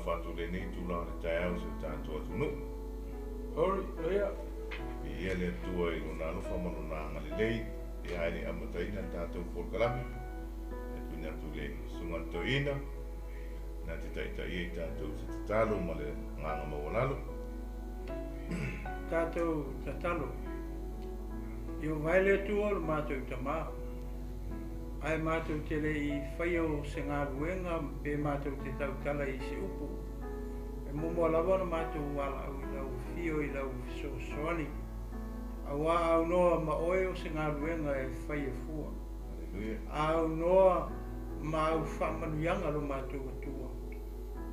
Faatalofa atu i lenei itula o le taeao i si o tatou atunuu. Hallelujah. Viia le Atua i Lona alofa ma Lona agalelei, ia ae le i amataina le tatou polokalame, e tuuina atu i le Susuga i le Toeaina, na te taitaia i tatou i se tatalo ma le agaga maualalo. Tatou tatalo. Ieova e le Atua o le matou Tama, ae matou te le i faia o se galuega pe matou te tautala i se upu, e muamua lava ona matou valaau i lau afio i lau fesoasoani, auā a aunoa ma oe o se galuega e fai e fua. A aunoa ma au faamanuiaga lo matou Atua,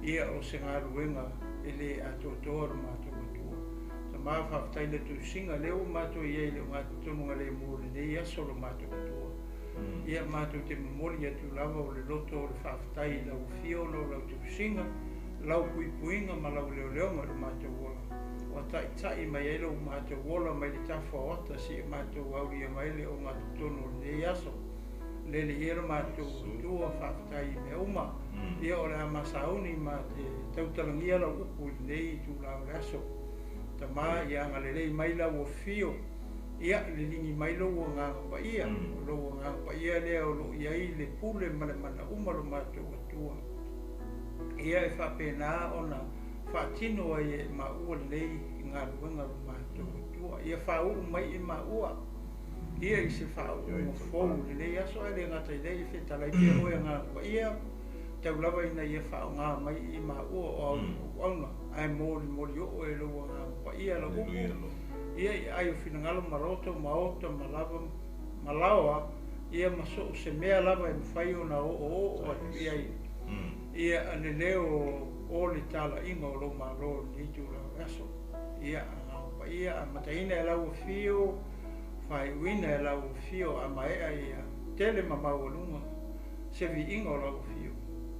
ia o se galuega e le atoatoa lo matou Atua. Tama, faafetai i le tusiga lea ua matou i ai i le ogatotonu lemu o lenei aso lo matou Atua. Ia matou te momoli atu lava o le loto o le faafetai i lau afio ona o lau tusiga, lau puipuiga ma lau leoleoga i lo matou ola. Ua taitai mai ai lo matou ola mai le tafa o ata seia matou aulia mai le ogatotonu o lenei aso. Lele ia lo matou Atua, faafetai i mea uma. Ia o le a masauni ma te tautalagia lau upu i lenei itula o le aso. Tama, ia agalelei mai lau afio, ia liligi mai lou agaga paia, o lou agaga paia lea o lo o i ai le pule ma le mana uma lo matou Atua. Ia e faapena ona faatino ai e maua lenei galuega lo matou Atua. Ia faauu mai i maua, ia i se faauuga fou i lenei aso, ae le gata i lea, ia fetalai pea oe agaga paia, tau lava ina ia faaaoga mai i maua o au auauna, ae molimoli oo e lou agaga paia lau upu, ia i ai o finagalo ma loto ma ota ma lava ma laoa, ia ma so o se mea lava e mafai ona oooo atu i ai ia le leo o le talaiga o lou Malo i lenei itula o le aso. Ia agaga paia, amataina e lau afio, faaiuina e lau afio, a maea ia tele ma maualuga se viiga o lau afio,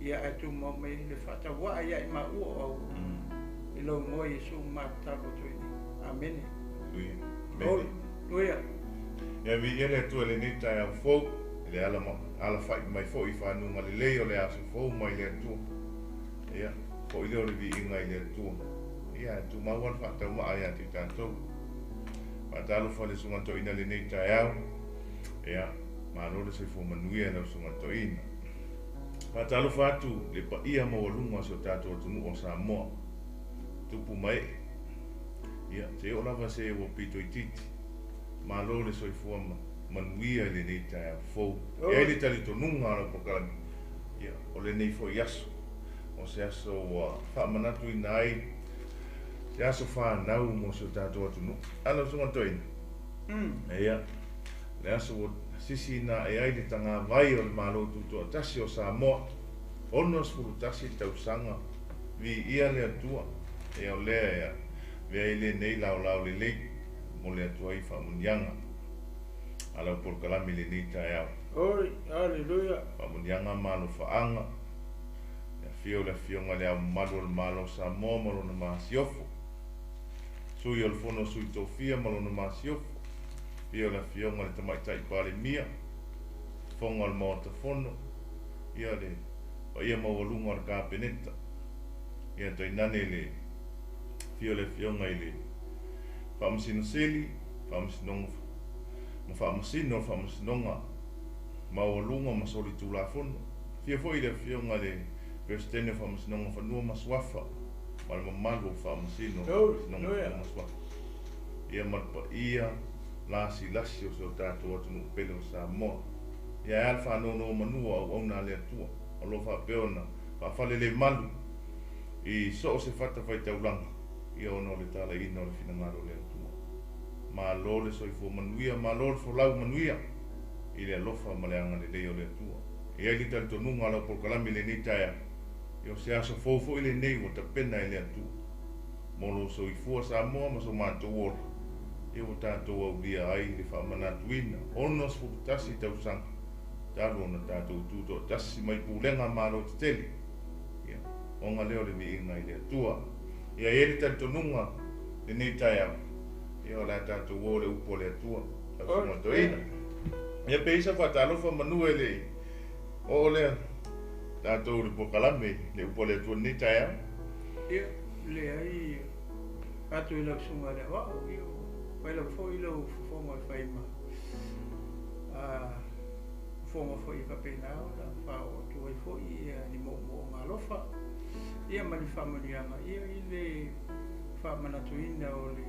ia ae tumau mai le faatauaa ia i maua o au i lou igoa Iesu ma tatalo atu ai nei. Amene. Haleluia. Ia viia le Atua i lenei taeao fou, i le alafai mai foi i fanuga lelei o le aso fou mai le Atua. Ia, foi lea o le viiga i le Atua. Ia, e tumau lava le faataumaa ia te i tatou. Faatalofa i le Susuga Toeaina i lenei taeao. Ia, malo le soifua manuia i lau Susuga Toeaina. Faatalofa atu le paia maualuga o si o tatou atunuu o Samoa, tupu ma ee. Ia, se oo lava se ua pito itiiti. Malo le soifua manuia i lenei taeao fou. E i ai le talitonuga o lau polokalame, ia, o lenei foi aso, o se aso ua faamanatuina ai se aso fanau mo si o tatou atunuu. A lau Susuga Toeaina? Ia, le aso ua sisiina ae ai le tagavai o le Malo Tutoatasi o Samoa, 61 tausaga, viia le Atua. Ia, o lea e avea ai lenei laolao lelei mo le atu ai faamanuiaga a lau polokalame i lenei taeao. Oi, haleluia. Faamanuiaga ma alofaaga, le afio o le Afioga i le Ao Mamalu o le Malo o Samoa ma lona Masiofo, Sui o le Fono a Sui Tofia ma lona Masiofo, afio o le Afioga i le Tamaitai Palemia, Fofoga o le Maota Fono, ia le paia maualuga o le Kapeneta, ia tainane le afio o le Afioga i le Faamasino Sili, Faamasinoga ma Faamasino o le Faamasinoga Maualuga ma Solitulafono, afio foi le Afioga i le Peresetene o Faamasinoga Fanua ma Suafa ma le mamalu o Faamasino o Faamasinoga Fanua ma Suafa, ia ma le paia lasilasi o si o tatou atunuu pele o Samoa. Ia ae a le faanonomanu o auauna a le Atua o lo o faapea ona faafalelemalu i so o se fatafaitaulaga, ia ona o le talaiina o le finagalo o le Atua. Malo le soifua manuia, malo le folau manuia i le alofa ma le agalelei o le Atua. E i ai le talitonuga o lau polokalame i lenei taeao, ia o se aso fou foi lenei ua tapena e le Atua mo lou soifua Samoa ma so matou ola, ia ua tatou aulia ai le faamanatuina 61 tausaga talu ona tatou tutoatasi mai pulega Malo tetele. Ia, oga lea o le viiga i le Atua. Ia, e i ai le talitonuga lenei taeao, ia o le a tatou o le upu a le Atua, lau Susuga Toeaina. Ia, pe i ai sau faatalofa manu e le i oo lea tatou i le polokalame le upu a le Atua lenei taeao. Ia, leai, atu i lau susuga i le aoao, ia, fai lava foi lau fofoga e fai ma fofoga foi e faapena ona faaoo atu ai foi ia ni moomooga alofa, ia ma ni faamanuiaga, ia i le faamanatuina o le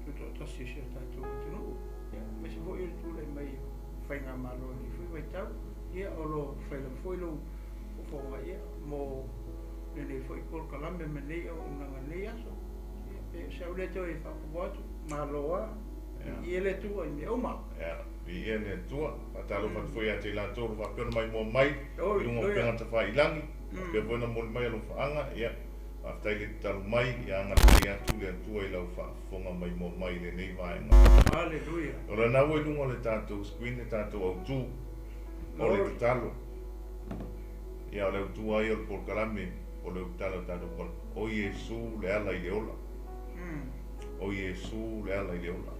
tutoatasi o si o tatou atunuu, ia, aemaise foi o le tulai mai o faigamalo i lenei foi vaitau, ia, o lo o fai lava foi lou fofoga, ia, mo lenei foi polokalame ma lenei auaunaga i lenei aso. Ia, pe o se au lea toe faaopoopo atu, malo lava, viia le Atua i mea uma. Ia, viia le Atua. Faatalofa atu foi ia te i latou o lo o faapea ona maimoa mai i luga o upega tafailagi, faapea foi ona momoli mai alofaaga. Ia, faafetai le tatalo mai, ia agalelei atu le Atua i lau faafofoga maimoa mai i lenei vaega. Aleluia. O lena ua i luga o le tatou screen le tatou autu o le tatalo. Ia, o le autu lava ia o le polokalame, o le tala o le tatou polokalame, o Iesu le ala i le ola. O Iesu le ala i le ola.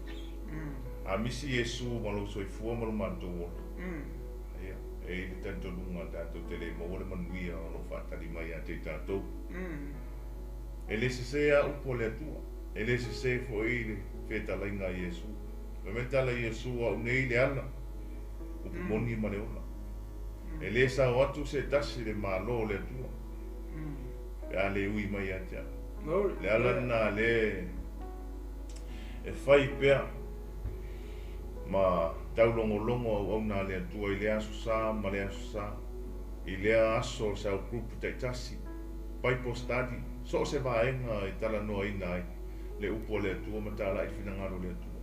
A misi Iesu ma lou soifua ma lo matou ola, ia, e i ai le talitonuga tatou te le maua le manuia o lo o faatali mai ia te i tatou. E le sese lava upu a le Atua, e le sese foi le fetalaiga a Iesu. Fai mai le tala a Iesu, Au nei le ala, upu moni ma le ola. E le sao atu se tasi i le Malo o le Atua, pe a le ui mai ia te au. Le ala lena lea e fai pea ma taulogologo auauna a le Atua i lea aso sa ma lea aso sa, i lea aso o cell group taitasi, Bible study, so o se vaega e talanoaina ai le upu a le Atua ma talai finagalo o le Atua.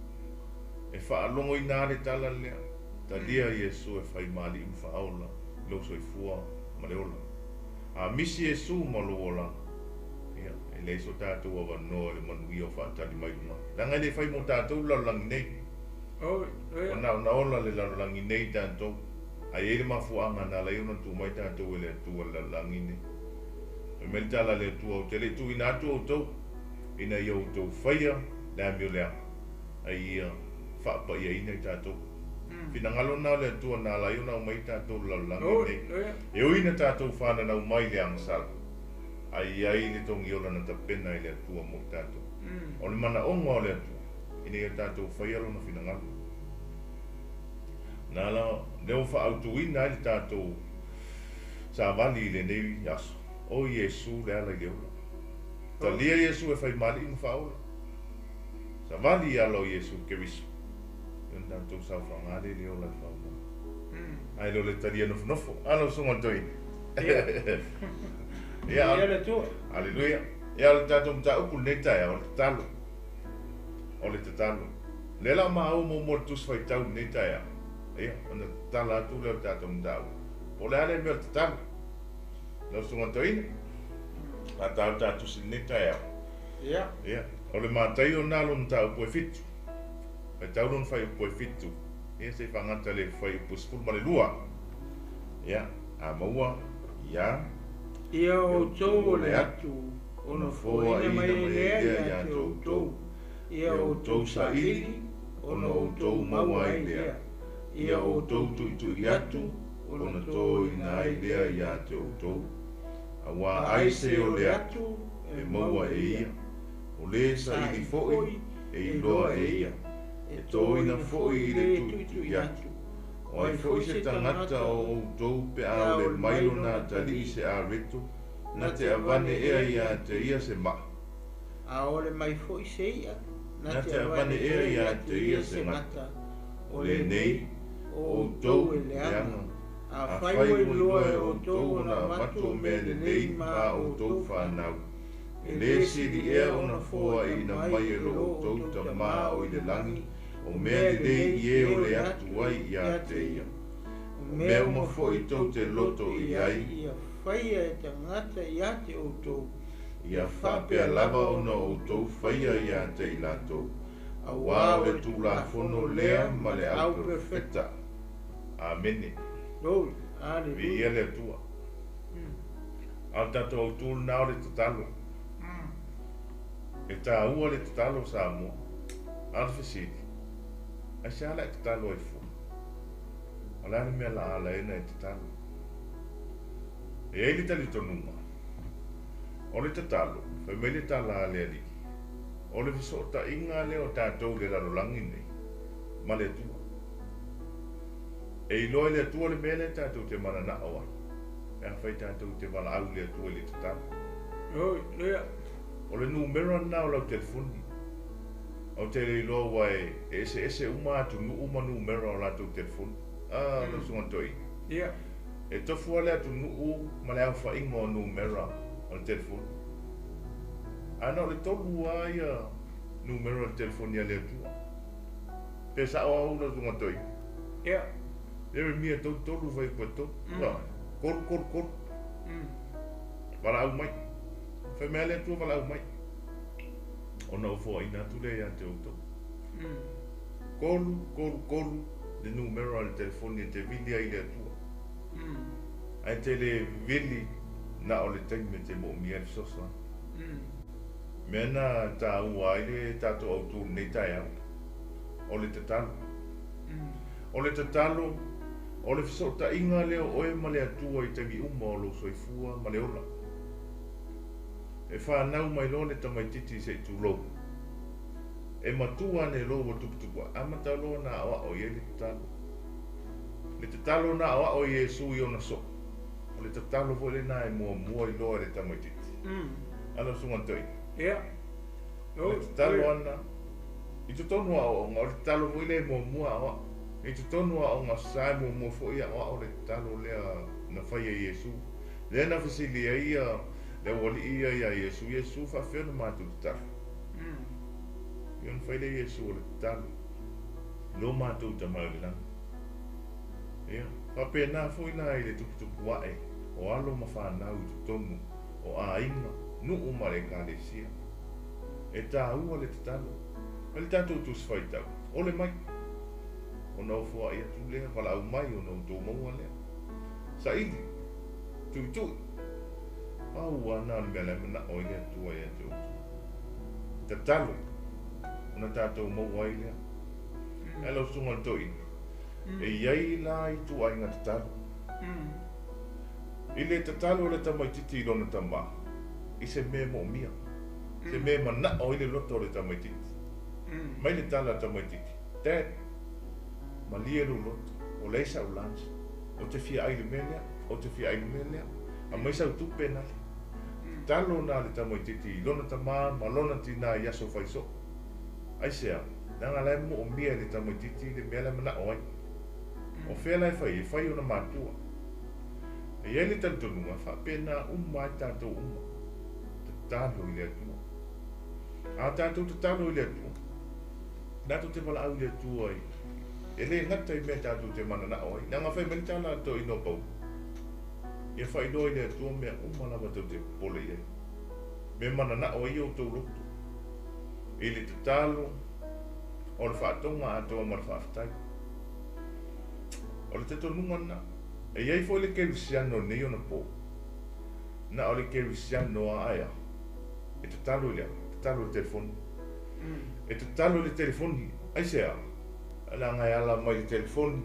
E faalogoina lava le tala lea, talia Iesu e fai ma alii ma faaola i lou soifua ma le ola. A misi Iesu ma lou olaga, ia, e leai so tatou avanoa i le manuia o faatali mai luga. Leaga e le fai mo tatou le lalolagi nei. Ua na ona ola le lalolagi nei tatou, ae i ai le mafuaaga na ala ai ona tuu mai tatou e le Atua i le lalolagi nei. Fai mai le tala a le Atua, Ou te le i tuuina atu outou, ina ia outou faia le amioleaga, a ia faapaiaina i tatou. Finagalo lena o le Atua na ala ai ona aumai i tatou i le lalolagi lenei. E ui ina tatou fananau mai i le agasala, ae i ai le togiola na tapena e le Atua mo i tatou. O le manaoga o le Atua, ina ia tatou faia Lona finagalo. Na ala lea ua faaautuina ai le tatou savali i lenei aso, O Iesu le ala i le ola. Talia Iesu e fai ma alii ma faaola. Savali i ala o Iesu Keriso, ia ona tatou saofaga lea i le ola e fau mai. Ae le o le talia nofonofo. A lau susuga i le toeaina. Ia, Aleluia. Ia, o le tatou mataupu i lenei taeao, o le tatalo. O le tatalo. O lea la o maua muamua le Tusi Faitau i lenei taeao, ia, ona tatala atu lea o le tatou mataupu. Po o le a lea mea o le tatalo? Lau susuga i le toeaina, a ta o ta tusi i lenei taeao. Ia. Ia, o le Mataio lena lona mataupu e 7. Faitau lona fuaiupu e 7. Ia, se i faagata le fuaiupu 12. Ia, a maua, ia. Ia outou o le atu, ona foaina mai ai lea ia te outou. Ia outou saili, ona outou maua ai lea. Ia outou tuitui atu, ona toina ai lea ia te outou. Auā ai se o le atu e maua e ia, o le saili foi e iloa e ia, e toina foi i le tuitui atu. O ai foi se tagata o outou pe a ole mai lona atalii se areto, na te avane ea ia te ia se maa? A ole mai foi se i'a, na te avane ea ia te ia se gata? O lenei, o outou e leaga, afai ua iloa e outou ona avatu o mea lelei ma a outou fanau, e le sili ea ona foaiina mai e lo outou Tama o i le lagi o mea lelei i e ole atu ai ia te ia. O mea uma foi tou te loto i ai, ia faia e tagata ia te outou, ia faapea lava ona outou faia ia te i latou, auā o le Tulafono lea ma le Auperofeta. Amene. Glory. Aleluia. Viia le Atua. A o le tatou autu lena o le tatalo. E taua le tatalo Samoa. A o le fesili, aisea la e tatalo ai fua? O le a le mea la ala ai ona e tatalo? E i ai le talitonuga, O le tatalo, fai mai le tala a le Alii, o le fesootaiga lea o tatou i le lalolagi nei ma le Atua. E iloa e le Atua le mea lea tatou te mananao ai, pe afai tatou te valaau i le Atua i le tatalo. Oi, lea. O le numera lena o lau telefoni. Ou te le iloa aua e eseese uma atunuu ma numera o latou telefoni. A, lau Susuga Toeaina. Ia. E tofu lava le atunuu ma le aofaiga o numera o le telefoni. Ae na o le tolu lava ia numera o le telefoni a le Atua. Pe sao au lau Susuga Toeaina? Ia. Ieremia 33 fuaiupu e 3. 3 3 3. Valaau mai. Fai mai lava le Atua valaau mai. Ona ou foaina atu lea ia te outou. 3 3 3 le numera o le telefoni e te vili ai i le Atua. Ae te le vili na o le taimi e te moomia ai le fesoasoani. Mea na taua ai le tatou autu i lenei taeao, o le tatalo. O le tatalo, o le fesootaiga lea o oe ma le Atua i taimi uma o lou soifua ma le ola. E fanau mai loa le tamaititi se i tulou. E matua ane loa ua tuputupu ae, amata loa ona aoao i ai le tatalo. Le tatalo na aoao e Iesu i ona soo, o le tatalo foi lena e muamua iloa e le tamaititi. A lau Susuga Toeaina. Ia. O le tatalo ana i totonu o aoaoga, o le tatalo foi lea e muamua aoao. I totonu o aoga sa e muamua foi aoao le tatalo lea na fai e Iesu. Lea na fesili ai le aualii ia ia Iesu, Iesu, faafefea ona matou tatalo? Ia ona fai lea Iesu o le tatalo, lo matou Tama i le lagi. Ia, faapena foi la i le tuputupu ae o alo ma fanau i totonu o aiga, nuu ma le Ekalesia. E taua le tatalo. Fai le tatou Tusi Faitau, ole mai, ona ou foai atu lea, valaau mai ona outou maua lea. Saili, tuitui, pau lava na o le mea la e manao ai le Atua ia te outou. Tatalo, ona tatou maua ai lea. Ae lau Susuga i le Toeaina, e i ai la ituaiga tatalo. I le tatalo a le tamaititi i lona tama, i se mea e moomia, se mea e manao ai le loto o le tamaititi. Mai le tala a le tamaititi, Dad, malie lou loto, o leai sau lunch, ou te fia ai i le mea lea, ou te fia ai i le mea lea, aumai sau tupe nale. Tatalo na le tamaititi i lona tama ma lona tina i aso fai soo. Aisea? Leaga la e moomia e le tamaititi le mea la e manao ai. O fea la e fai ai? E fai i ona matua. E i ai le talitonuga, e faapena uma ai tatou uma, tatalo i le Atua. A tatou tatalo i le Atua, tatou te valaau i le Atua i, e le gata i mea tatou te mananao ai. Leaga fai mai le tala a le toeaina o Paulo, Ia faailoa i le Atua mea uma lava tou te popole i ai, mea mananao ai outou loto, i le tatalo o le faatoga atoa ma le faafetai. O le talitonuga lena. E i ai foi le kerisiano i nei ona po, na o le kerisiano a ae a, e tatalo i le a? Tatalo i le telefoni. E tatalo i le telefoni. Aisea? Leaga e ala mai le telefoni,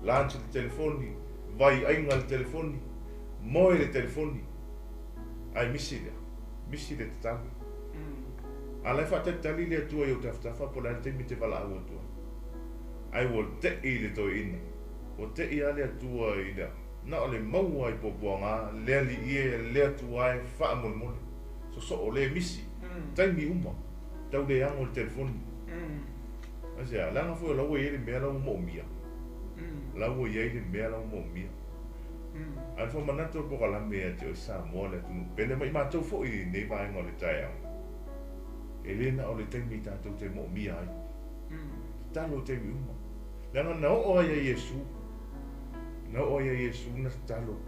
lunch le telefoni, vai aiga le telefoni, moe le telefoni. Ae misi le a? Misi le tatalo. A la e faatalitali le Atua i ou tafatafa po o le a le taimi e te valaau atu ai. Ae ua te'i le toeaina. Ua te'i lava le Atua i le na o le maua i puapuaga le alii e, le Atua e, faamolemole. Sosoo le misi. Taimi uma. Tau le ago i le telefoni. Aisea? Leaga foi o la ua i ai le mea la ua moomia. La ua i ai le mea la ua moomia. Ae le faamanatu o le polokalame ia te oe Samoa le atunuu pele ma i matou foi i lenei vaega o le taeao, e le na o le taimi tatou te moomia ai. Tatalo i taimi uma. Leaga na oo ai a Iesu, na oo ai a Iesu na tatalo.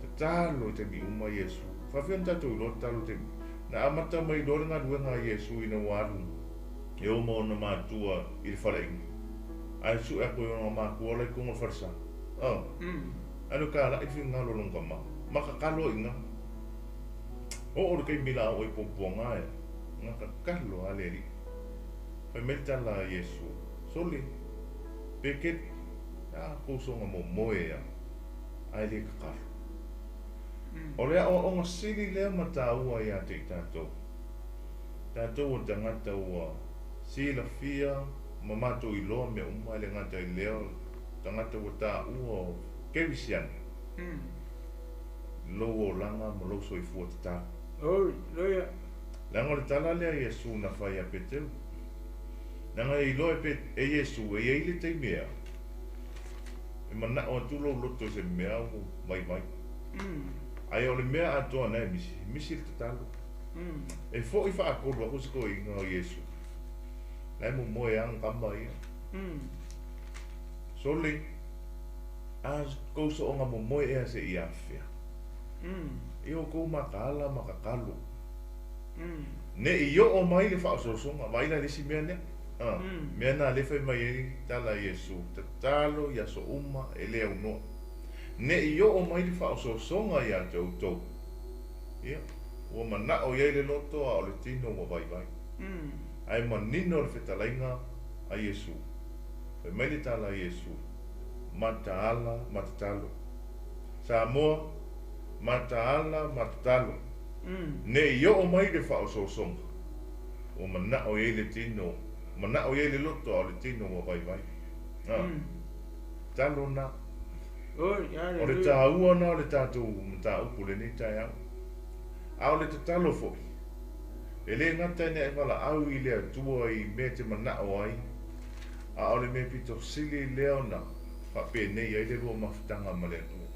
Tatalo i taimi uma Iesu. Faafefea ona tatou iloa tatalo i taimi uma? Na amata mai loa le galuega a Iesu ina ua alu e o ma ona matua i le faleaiga. Ae sue aku e ona matua la i totonu o le falesa. Oh. Ae le kalai le finagalo o lona tama. Ma kakalo i ina. Oo le taimi la oo i puapuaga e, na kakalo lava le Alii. Fai mai le tala a Iesu, Sole, pe keli, a kou soga momoe a, ae le kakalo. O le aoaoga sili lea ma taua ia te i tatou. Tatou o tagata ua silafia ma matou iloa mea uma, e le gata i lea o tagata ua taua o kerisiano. Lou olaga ma lou soifua tatalo. Leaga o le tala lea a Iesu na fai ia Peteru. Leaga e iloa e Iesu e i ai le taimi e a? E manao atu lou loto i se mea ua vaivai. Ae o le mea atoa na e misi, e misi le tatalo. E fo'i faatolu aku si toeaina o Iesu, la e momoe lava gama ia. Sole, a kou sooga momoe ea seia afea? Ia outou mataala ma tatalo. Ne i oo mai le faaosoosoga, vaai la i le isi mea lea. A, mea na lea e fai mai ai tala a Iesu, tatalo i aso uma e le aunoa. Ne i oo mai le faaosoosoga ia te outou. Ia, ua manao i ai le loto a o le tino ua vaivai. Ae manino le fetalaiga a Iesu. Fai mai le tala a Iesu, Mataala ma tatalo. Samoa, mataala ma tatalo. Ne i oo mai le faaosoosoga, ua manao i ai le tino, manao i ai le loto a o le tino ua vaivai. A, tatalo na. O le taua na o le tatou mataupu i lenei taeao. A o le tatalo foi, e le gata ina e valaau i le Atua i mea e te manao ai, a o le mea pito sili lea ona faapenei ai le lua mafutaga ma le Atua.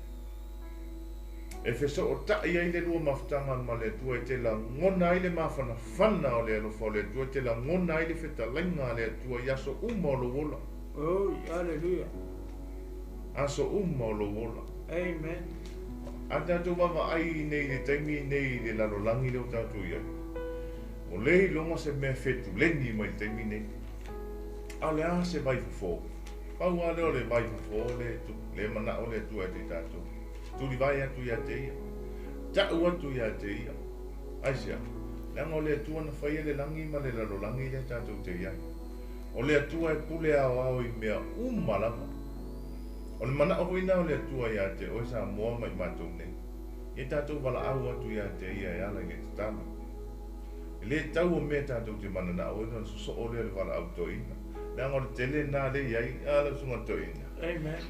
E fesootai ai le lua mafutaga ma le Atua, e te lagona ai le mafanafana o le alofa o le Atua, e te lagona ai le fetalaiga a le Atua i aso uma o lou ola. Oi, aleluia. Aso uma o lou ola. Amen. A tatou vaavaai nei i le taimi nei i le lalolagi lea ua tatou i ai, ua le iloga se mea fetuleni mai le taimi nei. A o le a se vaifofo? Pau lava lea o le vaifofo lea e tupu, lea e manao le Atua ia te i tatou. Tulivae atu ia te Ia. Ta'u atu ia te Ia. Aisea? Leaga o le Atua na faia le lagi ma le lalolagi lea tatou te i ai. O le Atua e pule aoao i mea uma lava. O le manao foi lena o le Atua ia te oe Samoa ma i matou nei. Ia tatou valaau atu ia te Ia e ala i le tatalo. E le tau o mea tatou te mananao ai ona sosoo lea o le valaau toeaina. Leaga o le tele lena lea i ai, a lau susuga toeaina. Amen.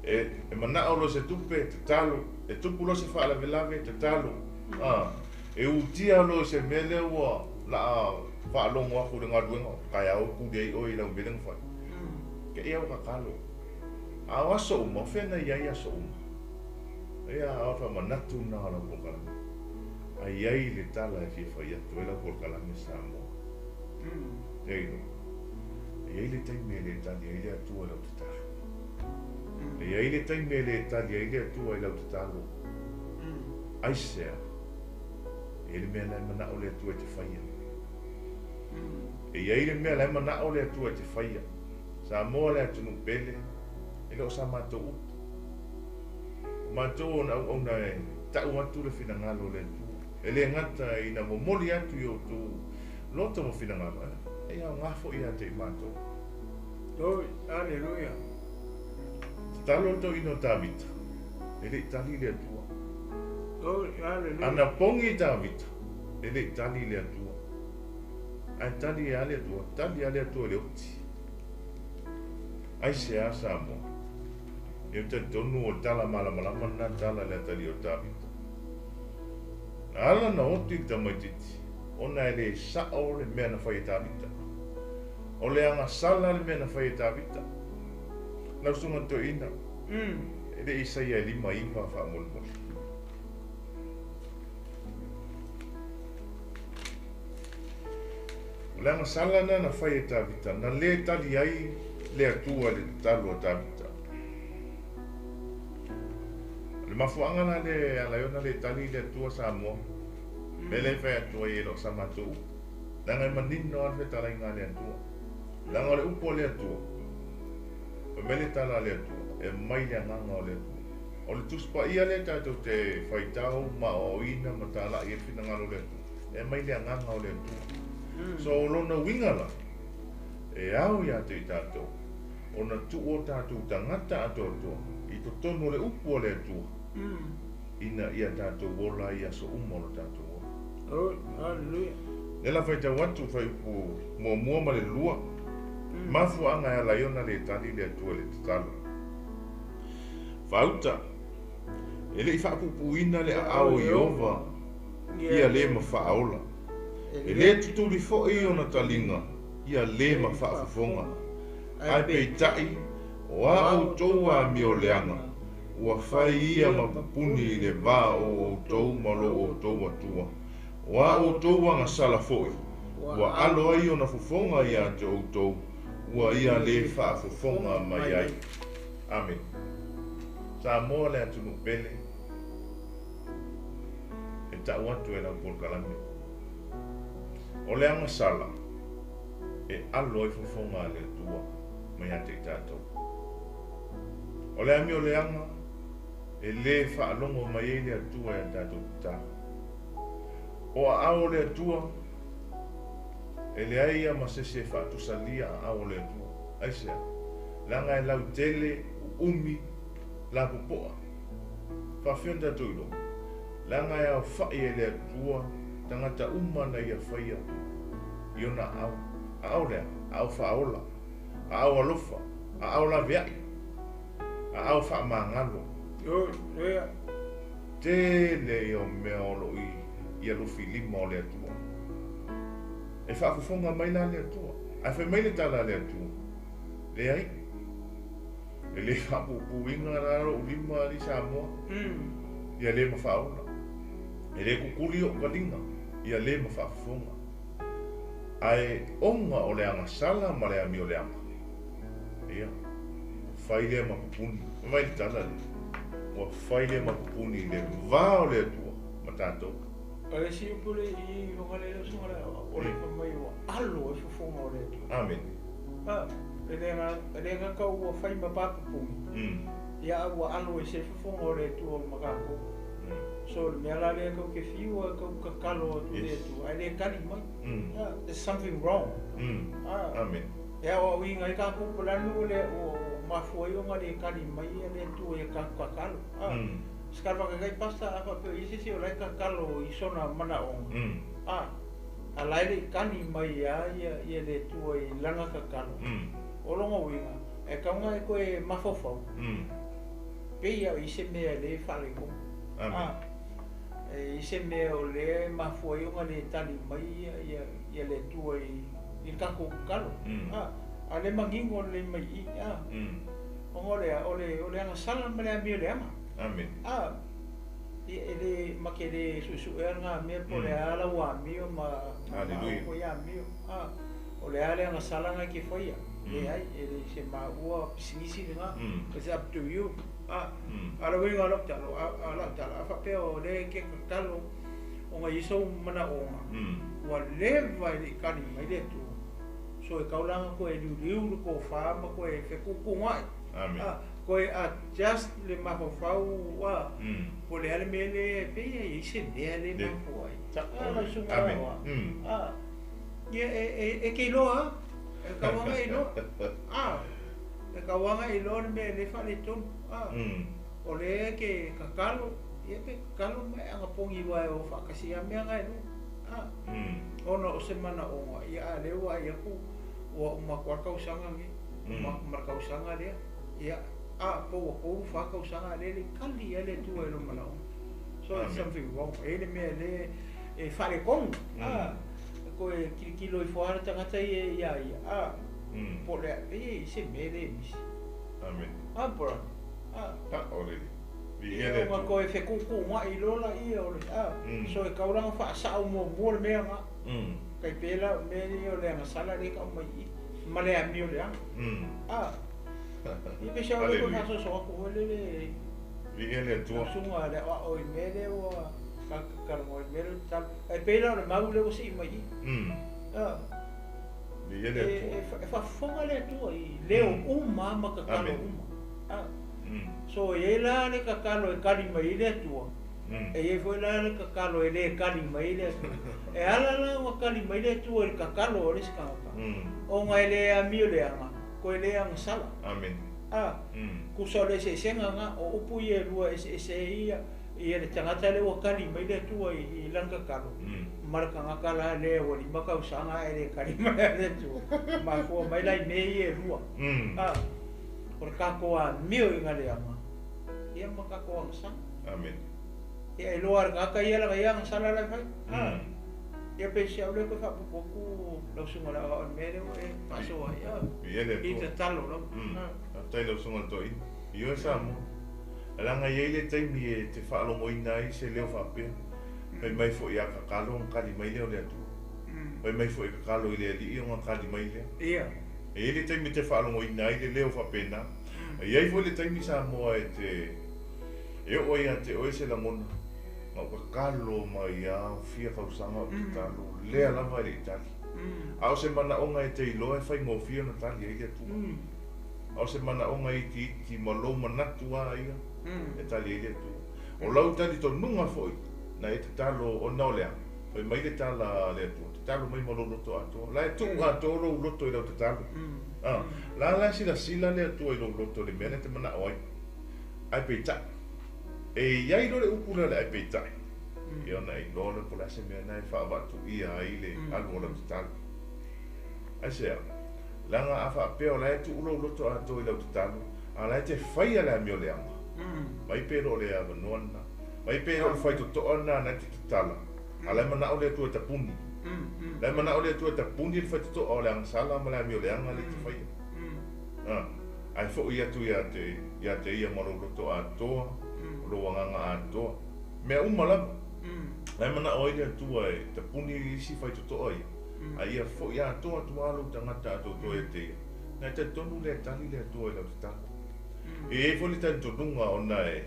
E manao loa se tupe, tatalo. E tupu loa se faalavelave, tatalo. A, e utia loa i se mea lea ua laa faalogo aku i le galuega, taeao e kuli ai oe i lau mea lea na fai. Te i au tatalo. A o aso uma, o fea na i ai aso uma? Ia, o le faamanatu lena o lau polokalame. A i ai le tala e fia fai atu ai lau polokalame Samoa. E iloa. E i ai le taimi e le tali ai le Atua i lau tatalo. E i ai le taimi e le tali ai le Atua i lau tatalo. Aisea? E i ai le mea la e manao le Atua e te faia. E i ai le mea la e manao le Atua e te faia. Samoa le atunuu pele, e le o sa matou upu. O matou o na auauna e ta'u atu le finagalo o le Atua. E le gata ina momoli atu i outou loto ma finagalo, e aoga foi ia te i matou. Oi, aleluia. Tatalo le toeaina o Tavita, e le i tali le Atua. Oi, aleluia. Ana pogi Tavita, e le i tali le Atua. Ae tali e a le Atua? Tali a le Atua i le oti. Aisea Samoa? Ia ou talitonu o le tala malamalama lena tala i le atalii o Tavita. Na ala na oti le tamaitiiti, ona e le sa'o le mea na fai e Tavita. O le agasala le mea na fai e Tavita. Lau susuga toeaina, e le i saia e 59 faamolemole. O le agasala lena na fai e Tavita, na le tali ai le Atua i le tatalo a Tavita. O le mafuaaga la lea e ala ai ona le tali le Atua Samoa, mea lea e fai atu ai e le o sa matou upu, leaga e manino lava le fetalaiga a le Atua. Leaga o le upu a le Atua, fai mai le tala a le Atua, e aumai le agaga o le Atua. O le Tusi Paia lea tatou te faitau ma aoaoina ma talai ai le finagalo o le Atua, e aumai le agaga o le Atua. So o lona uiga la, e ao ia te i tatou ona tuu o tatou tagata atoatoa i totonu o le upu a le Atua. ina ia tatou ola ai i aso uma o lo tatou ola. Oh, haleluia. Lea la faitau atu fuaiupu muamua ma le lua, mafuaaga e ala ai ona le tali le Atua i le tatalo. Faauta, e le i faapuupuuina le aao o Ieova ia le ma faaola, e le tutuli foi ona taliga ia le ma faafofoga, ae peitai o a outou amioleaga, ua fai ia ma pupuni i le va o outou ma lo outou Atua. O a outou agasala foi, ua alo ai ona fofoga ia te outou, ua ia le faafofoga mai ai. Amene. Samoa le atunuu pele, e tau atu e lau polokalame. O le agasala e alo ai fofoga a le Atua mai ia te i tatou. O le amioleaga e le faalogo mai ai le Atua ia tatou tatalo. O aao o le Atua, e leai ia ma sese e faatusalia aao o le Atua. Aisea? Leaga e lautele, uumi, lapopoa. Faafefea ona tatou iloa? Leaga e aofai e le Atua tagata uma na ia faia i ona aao. Aao le a? Aao faaola, aao alofa, aao laveai, aao faamagalo. Tele ia o mea o lo o i ia lufilima o le Atua. E faafofoga mai la le Atua. Ae fai mai le tala a le Atua, Leai, e le faapuupuuina la lou lima alii Samoa, ia le ma faaola. E le kukuli ou taliga, ia le ma faafofoga. Ae ona o le agasala ma le amioleaga, ia, ua fai lea ma pupuni. Fai mai le tala lea, ua fai lea ma pupuni i le va o le Atua ma tatou. O le isi upu le i luga le usuga le o le fai mai ua alo ai fofoga o le Atua. Amene. A, e le ga, e le gata ua fai ma papupuni, ia a ua alo ese ai fofoga o le Atua ma tatou. So o le mea la lea tou te fiu a tou tatalo atu i le Atua ae le tali mai. There's something wrong. Amene. E aoaoina ai tatou po o le a le mea ua mafua ai ona le tali mai le Atua i a tatou tatalo. Se tala faataitai pastor a faapea o i ai se isi o la e tatalo i sona manaoga, a la e le i tali mai lava ia le Atua i lana tatalo, o lona uiga e tatau ona e toe mafaufau, pei lava o i ai se mea lea e faaletonu. E i ai se mea o lea e mafua ai ona le tali mai ia le Atua i le tatou tatalo. A o lea e manino lelei mai i i, ona o le a? O le agasala ma le amioleaga. Amene. Ia e le ma te le suesuea lena mea po o le a lau amio ma Hallelujah. au foi amio. O le a le agasala na e te faia. Leai, e le se maua pisinisi lena. It's up to you. A o le uiga o lau talo, a lau tala, a faapea o lea e te tatalo ona i ai sou manaoga, ua leva e le i tali mai le Atua. So e tau la ona toe liuliu le tofa ma toe fetuutuunai. Amene. Toe adjust le mafaufau, po o le a le mea lea e pei e i ai se mea lea e Le mafua ai. Sao. Lau susuga Amene. Aoa. Ia e te iloa lava. E tau lava e iloa. E tau lava e iloa le mea lea e faaletonu. O lea e te tatalo, ia pe tatalo ma e anapogi aua e o faatasi lava mea na e lua. Ona o se manaoga, ia a o lea ua vaai atu ua uma atu lava le tausaga lenei, uma atu ma le tausaga lea, ia, po ua 3, 4 tausaga a o lea e le i tali lava le Atua i lou manaoga. So it's Amene. something wrong. E i ai le mea lea e faaletonu. Toe tilotilo ifo lava le tagata ia ia ia, po o le a, pei e i ai se mea lea e misi. Amene. Bro. O le viia le Ia ona Atua. toe fetuutuunai loa laia o le so e tau la ona faasao muamua le mea lena. Tai pei la o mea ia o le agasala lea e tau mai i i ma le amioleaga. Ia pei se ao lea toe Hallelujah. faasoaso atu foi lele Viia le Atua. susuga le aoao i mea lea ua talanoa i mea lea o le tatalo. Ae pei la o le mau lea ua sii mai i i. Viia le E Atua. e faafofoga le Atua i leo uma ma tatalo Amene. uma. So e i ai la le tatalo e tali mai ai le Atua, e i ai foi la le tatalo e le tali mai ai le Atua. E ala la ona tali mai le Atua i le tatalo o le isi tagata, ona e le amioleaga, koe le agasala. Amene. Tusa o le eseesega lena, o upu ia e lua e eseese ai ia Ia le tagata lea ua kali mai le Atua i lana tatalo, ma le tagata la lea ua 5 tausaga ae le kali mai lava le Atua. Mafua mai la i mea ia e lua. O le tatou amio i galeaga, ia ma tatou agasala. Amen. Ia e iloa e le tagata ia lana ia agasala la e fai. Ia pe si au lea toe faapupu atu lau susuga i le aoao i le mea lea ua e faasoa ai. I tatalo lava. Faafetai i lau susuga i le toeaina. Ioe Samoa. Leaga e i ai le taimi e te faalogoina ai se leo faapea, fai mai foi a tatalo ona tali mai lea o le Atua. Fai mai foi e tatalo i le Alii ona tali mai lea. E i ai le taimi e te faalogoina ai le leo faapena. E i ai foi le taimi Samoa e te e oo ai ia te oe se lagona, na ou tatalo mai lava fia tausaga o tatalo, lea lava e le i tali. A o se manaoga e te iloa e faigofie ona tali ai le Atua. A o se manaoga itiiti ma lou manatu lava ia e tali ai le Atua. O lau talitonuga foi na e tatalo ona o le a? Fai mai le tala a le Atua, tatalo mai ma lou loto atoa. La e tuu atoa lou loto i lau tatalo. La la e silasila le Atua i lou loto i le mea lea e te manao ai. Ae peitai, e i ai loa le upu lea o le ae peitai, ia ona e iloa lea po o le a se mea lena e faavaatuia ai le alu o lau tatalo. Aisea? Leaga a faapea o la e tuu lou loto atoa i lau tatalo, a o la e te faia le amio leaga, mai pe le o le avanoa lena, mai pe le o le faitotoa lena na e te tatala, a o la e manao le Atua e tapuni. La e manao le Atua e tapuni le faitotoa o le agasala ma le amio leaga lea e te faia. Ae foi atu ia te, ia te ia ma lou loto atoa, o lou agaga atoa, mea uma lava. La e manao ai le Atua e tapuni isi faitotoa ia. A ia foi atoa atu lava lou tagata atoatoa ia te ia, na e talitonu lea e tali le Atua i lau tatalo. E i ai foi le talitonuga ona e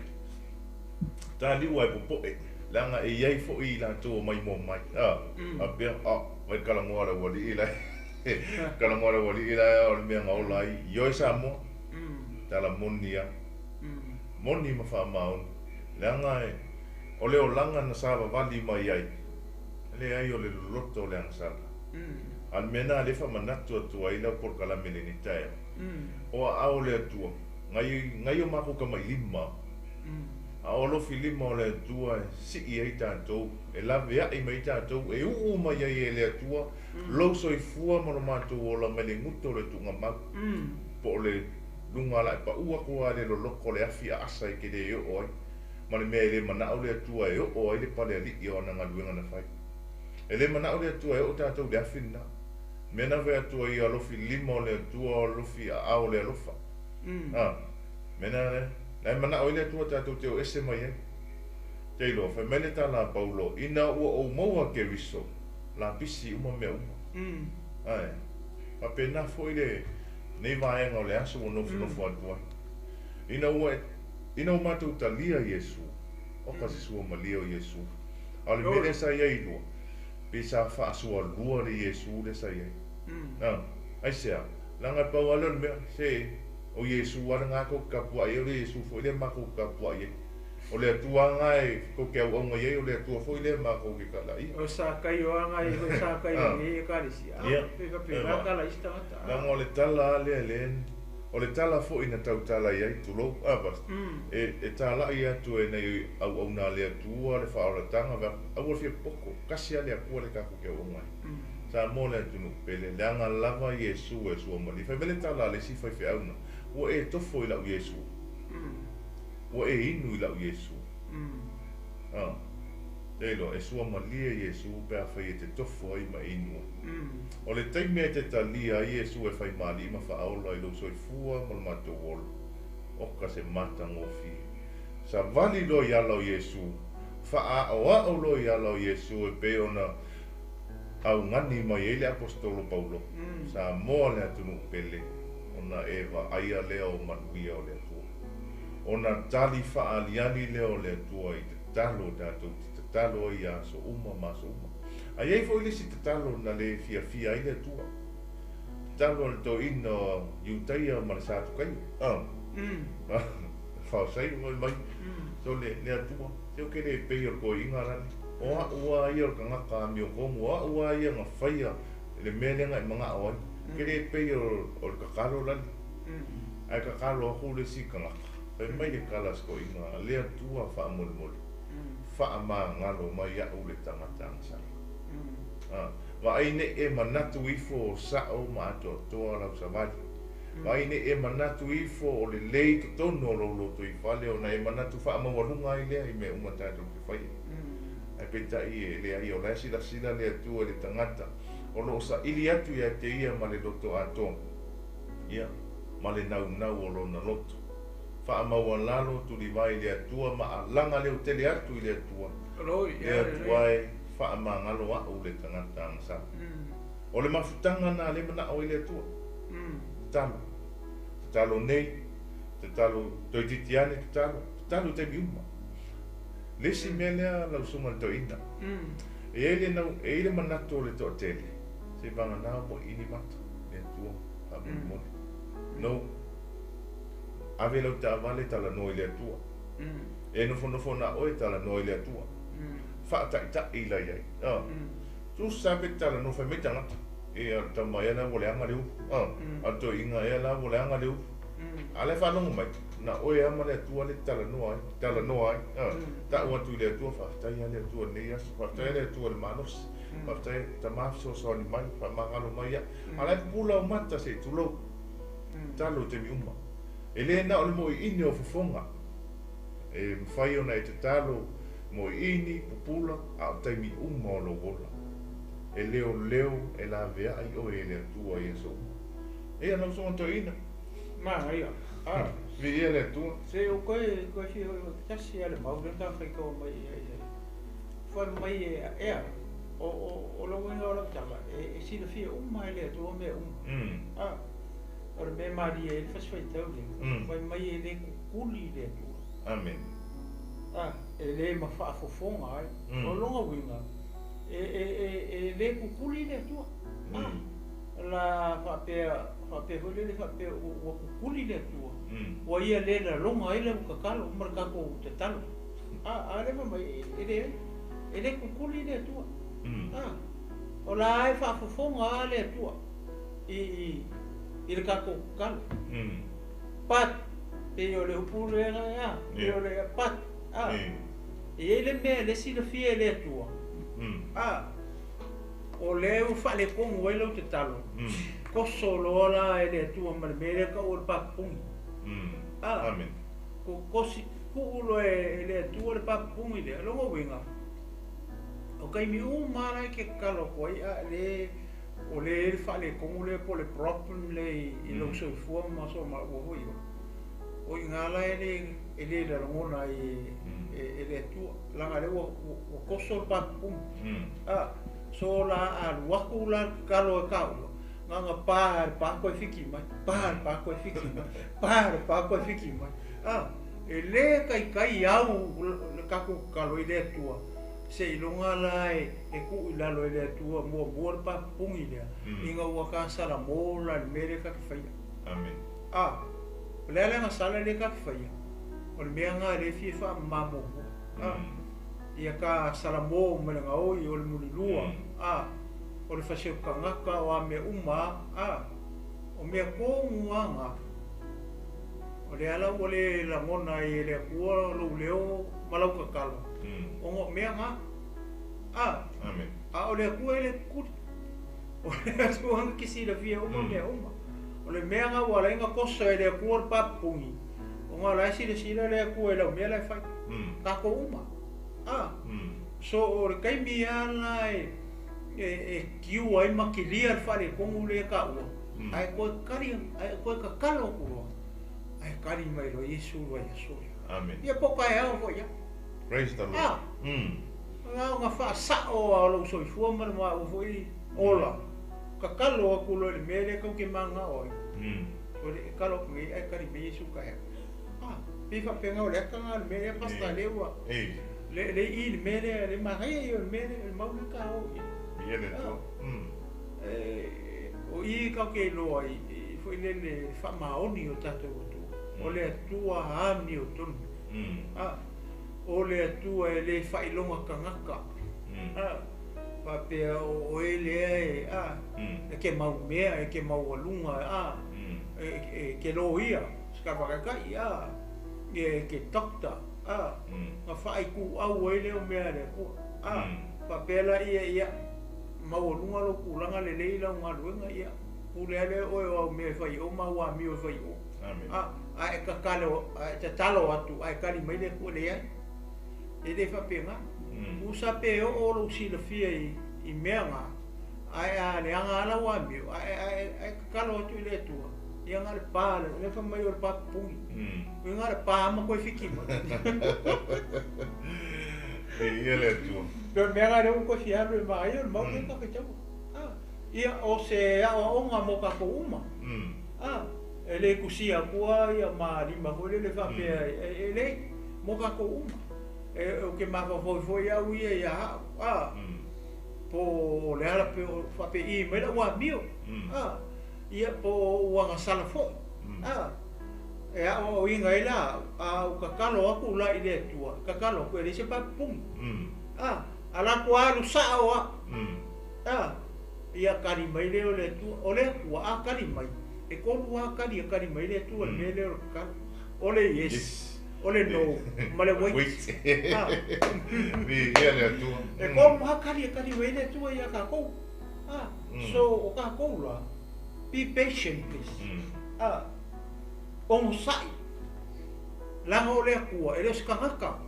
taliu ae popoe, leaga e i ai foi i latou o maimoa mai, a, faapea, a, vai kalagoa le aualii la e, kalagoa le aualii la e o le mea na ola ai, ioe Samoa, tala moni lava, moni ma faamaoni, leaga e, o le olaga na savavali mai ai, Leai, o le loloto o le agasala. A o le mea lena lea e faamanatu atu ai lau polokalame i lenei taeao, o aao o le Atua, nai o makou tamailima, a o alofi lima o le Atua e sii ai tatou, e laveai mai ai tatou, e uu mai ai e le Atua lou soifua ma lo matou ola mai le guto o le tuugamau, po o le luga ala e pau atu lava i le loloto o le afi aasa e te le oo ai. Ma le mea e le manao le Atua e oo ai le pale alii o ana galuega na fai. E le manao le Atua e oo tatou i le afi lena. Mea na fai atu ai alofi lima o le Atua o alofi aao o le alofa. A, mea na lea. La e manao ai le Atua tatou te o ese mai ai. Te iloa, fai mai le tala a Paulo, ina ua ou maua Keriso, lapisi uma mea uma. Ae, faapena foi le, nei vaega o le aso ua nofonofo atu ai. Ina ua e Ina ua matou talia Iesu, oka se sua malie o Iesu. A o le mea lea sa i ai i lua, pei sa faasualua le Iesu lea sa i ai. A, aisea? Leaga e pau lava lea o le mea, se, o Iesu lava lena tou te tapuai ai, o le Iesu foi lea matou te tapuai ai. O le Atua lava lena e tou te auauna i ai, o le Atua foi lea matou te talaia. O Sakaio lava lena e Sakaio i lenei Ekalesia. A, pei faapena tala a isi tagata. Leaga o le tala lava lea lea O le tala foi na tautala i ai, tulou, a pastor, e talai atu e nei auauna a le Atua le faaolataga, va, aua le fia poto, kasi a le Atua le tatou te auauna ai. Samoa le atunuu pele, leaga lava Iesu e sua malie. Fai mai le tala a le isi faifeau na, ua e tofo i lau Iesu. Ua e inu i lau Iesu. A. Te iloa, e sua malie Iesu pe afai e te tofo ai ma e inu ai. O le taimi e te talia ai Iesu e fai ma Alii ma Faaola i lou soifua ma lo matou ola, oka se matagofie. Savali loa i ala o Iesu, faaaoao loa i ala o Iesu e pei ona augani mai ai le Aposetolo Paulo, Samoa le atunuu pele, ona e vaaia lea o manuia o le Atua. Ona tali faaaliali lea o le Atua i tatalo tatou te tatalo ai i aso uma ma aso uma. A i ai foi le isi tatalo na le fiafia ai le Atua, tatalo a le toeaina o Iutaia ma le Satukaio, a, Farisai fai mai, so le, le Atua, se ou ke le pei o le toeaina lale, o a'u lava ia o le tagata amiotonu, o a'u lava ia na faia le mea lea na e mana'o ai, ke le pei o, o le tatalo lale. Ae tatalo atu le isi tagata, fai mai le tala a si toeaina, le Atua faamolemole. Faamagalo mai a'u le tagata agasala. Vaai nei e manatu ifo o sa'o ma atoatoa lau savali. Vaai nei e manatu ifo o lelei i totonu o lou lotoifale ona e manatu faamaualuga ai lea i mea uma tatou te faia. Ae peitai e leai o la e silasila le Atua i le tagata o lo o saili atu ia te ia ma le loto atoa, ia, ma le naunau o lona loto. Faamaualalo tulivae i le Atua ma alaga leotele atu i le Atua, Le Atua e, faamagalo a'u le tagata agasala. O le mafutaga na lea e mana'o ai le Atua. Tatalo. Tatalo nei, tatalo toeitiiti ane tatalo, tatalo i taimi uma. Le isi mea lea lau Susuga i le Toeaina, e i ai le nau, e i ai le manatu o le toatele, seivagana ua ini mata le Atua faamolemole. No. Ave lau taavale talanoa i le Atua. E nofonofo na oe talanoa i le Atua. Faataitai la i ai. Tusa pe talanoa fai mai tagata. E a le tama ea la ua leaga le ulu. A le toeaiina ea la ua leaga le ulu. A la e faalogo mai, na oe lava ma le Atua lea e te talanoa ai, talanoa ai. Tau atu i le Atua, faafetai lava le Atua i lenei aso, faafetai lava le Atua i le malosi, faafetai tama fesoasoani mai, faamagalo mai ia. A la e pupula ou mata se i tulou. Tatalo i taimi uma. E le na o le moiini o fofoga e mafai ona e tatalo moiini, pupula, a o taimi uma o lou ola. E leoleo e laveai oe e le Atua i aso uma. Eia lau Susuga Toeaina. Manaia. A. Viia le Atua. Se o koe, koe fia hoi o te tasi a le mau lea ta faitaua mai i ai ai. Fai mai e ea, o, o, o le uiga o lau tala, e, e silafia uma e le Atua mea uma. A. O le mea e malie ai le fasi faitau lea, fai mai e le kukuli le Atua. Amen. A, e le ma faafofoga ai. O lona uiga, e, e, e, e le kukuli le Atua. A, la faapea, faapea foi lele faapea ua, ua kukuli le Atua, ua ia le lagona ai lau tatalo ma le tatou tatalo. A, a lea fai mai, e leai, e le kukuli le Atua. A, o la e faafofoga lava le Atua i, i, i le tatou tatalo. But, pei o le upu lea, a, pei o le but, a, e i ai le mea e le silafia e le Atua, a, o lea ua faaletonu ai lau tatalo, koso loa la e le Atua ma le mea lea e tau o le papupugi. A, Amen. kosi, tuu loa e le Atua le papupugi lea, lona uiga, o taimi uma lava la e te tatalo atu ai, a le, o lea e i ai le faaletonu lea po o le problem lea i lou soifua ma so maua foi oe, o i ina la e le, e le lagona ai e le Atua, leaga lea ua, ua koso le papupugi. A, so la alu atu la le tatalo e taua, na ona pa le pa toe fiki mai, pa le pa toe fiki mai, pa le pa toe fiki mai. A, e le taitai au le tatou tatalo i le Atua, seiloga la e tuu i lalo e le Atua muamua le papupugi lea, ina ua ta salamo la i le mea lea ta te faia. Amen. A, o le a le agasala lea ta te faia, o le mea lena lea e fia faamama muamua. A, ia ta salamo ma le gaoi o le mulilua, a, o le fasioti tagata, o a mea uma a, o mea tonu lava na, o lea la ua le lagona ai e le Atua lou leo ma lau tatalo, ona o mea na. A, Amen. a o le Atua e le kukuli. O le Atua na te silafia uma mea uma. O le mea na ua ala ai ona koso e le Atua le papupugi, ona o la e silasila le Atua i lau mea la e fai. Tatou uma. A, so o le taimi lava la e, e kiu ai ma kilia le faaletonu lea e taua, ae toe kali, ae toe tatalo atu loa, ae kali mai loa Iesu loa i aso ia. Amen. Ia po o taeao foi ia. Praise the Lord. A, na ona faasao lava o lou soifua ma le maua foi ola, tatalo atu loa i le mea lea tou te mananao ai. O le e talo atu nei ae kali mai Iesu taeao. A, pei faapena o le ata lena o le mea lea pastor lea ua le le i le mea lea le manaia ia o le mea lea le mau lea ta o i ai. Ia le Atua. O i tatou te iloa ai foi lele faamaoni o tatou Atua. O le Atua amiotonu. A, o le Atua e le faailoga tagata. A, faapea o oe lea e, a, e te maumea, e te maualuga, a, e te loia, se ka faataitai, a, e te doctor, Na faaituau ai lea o mea a le Atua. Faapea laia ia maualuga lou tulaga lelei i lau galuega, ia pule lava lea oe o au mea e fai i o ma au amio e fai i o. A e tatalo, a e tatalo atu ae tali mai le Atua, leai. E le faapena. Tusa pe oo lou silafia i mea na, ae a leaga lava lau amio, ae e tatalo atu i le Atua, ia na o le pa, lea fai mai o le pa pupuni. Ia na o le pa ma toe fiki mai. Viia le Atua. Pei o le mea lena lea ua toe fia alu e manaia o le mau lea ta faitaua. Ia o se aoaoga mo tatou uma. E le tusia atua ia ma lima foi lele faapea e leai mo tatou uma. E ou te mafaufau ai foi au ia ia au, po o le ala pe faapei mai lau amio, ia po o ou agasala foi. E aoaoina ai la au, a ou tatalo atu la i le Atua, tatalo atu e leai se papupuni. Ala atu alu sao au. Ia tali mai lea o le Atua. O le Atua a tali mai, e tolu lava tali e tali mai le Atua i le mea lea o le tatalo. O le yes, o le no, ma le wait. Viia le Atua. E tolu lava tali e tali mai le Atua ia tatou. So o tatou la, be patient please. Onosai. Leaga o le Atua, e le o se tagata.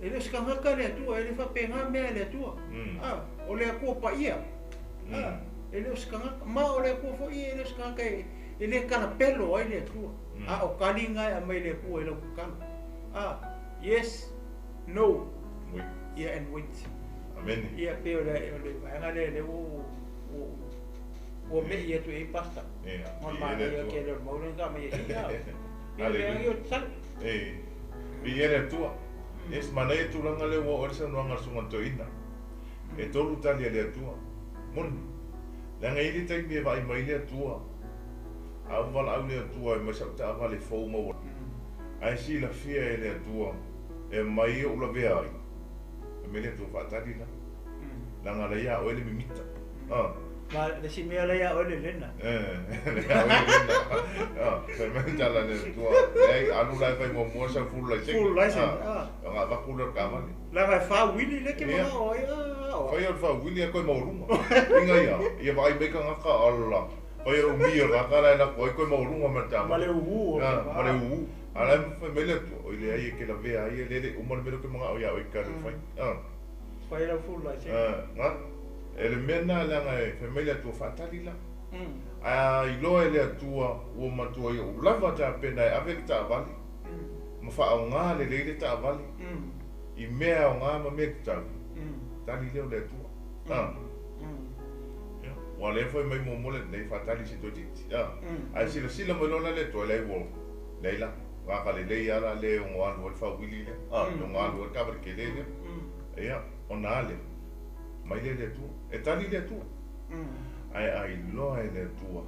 E le o se tagata le Atua, e le faapena mea a le Atua. O le Atua paia. E le o se tagata. Ma o le Atua foi e le o se tagata e le talapelo ai le Atua. A o taliga e aumai le Atua i lau tatalo. Yes, no. Wait. Ia and wait. Amen. Ia pei o le vaega lea lea ua ua me'i atu i ai pastor. Ma le manaia tele o le mau lea na aumai ai. Ia le mea o tatalo. Viia le Atua. Yes, manaia tulaga lea ua oo i ai le saunoaga a le Susuga i le Toeaina. E tolu tali a le Atua. Moni. Leaga e i ai le taimi e vaai mai le Atua. A ua valaau le Atua e mai sau taavale fou maua. Ae silafia e le Atua e aumai ou lavea ai. Fai mai le Atua faatali la. Leaga la ia oe le mimita. Ma le isi mea la ia oe le lena. La ia oe le lena. Fai mai le tala a le Atua, leai, alu la e fai muamua sau full license. Full license. Ona avatu lea o le taavale. Leaga e faauili lea e te manao ai. Fai o le faauili ae toe maualuga. Uiga ia, ia vaai mai tagata, ala, fai o le umi o le tagata la e alu atu ai toe maualuga ma le taavale. Ma le ūū o le Ma le ūū. A o la e fai mai le Atua, oi leai e te lavea ai, e le le uma le mea lea ou te manao ia oe e te alu e fai. Fai lau full license. Na, e le mea lena leaga e fai mai le Atua faatali la. Ae a iloa e le Atua ua matua i ou lava tapena e ave le taavale ma faaaoga lelei le taavale i mea e aoga ma mea tatau, tali lea o le Atua. Ia, ua lea fai mai muamua le nei faatali se toeitiiti. Ae silasila mai loa la le Atua, leai ua leai la, gata lelei lava la le ono alu ai le faauili lea, le ono alu ai le taavale tele lea. Ia, ona a lea, mai lea i le Atua. E tali le Atua. Ae a iloa e le Atua,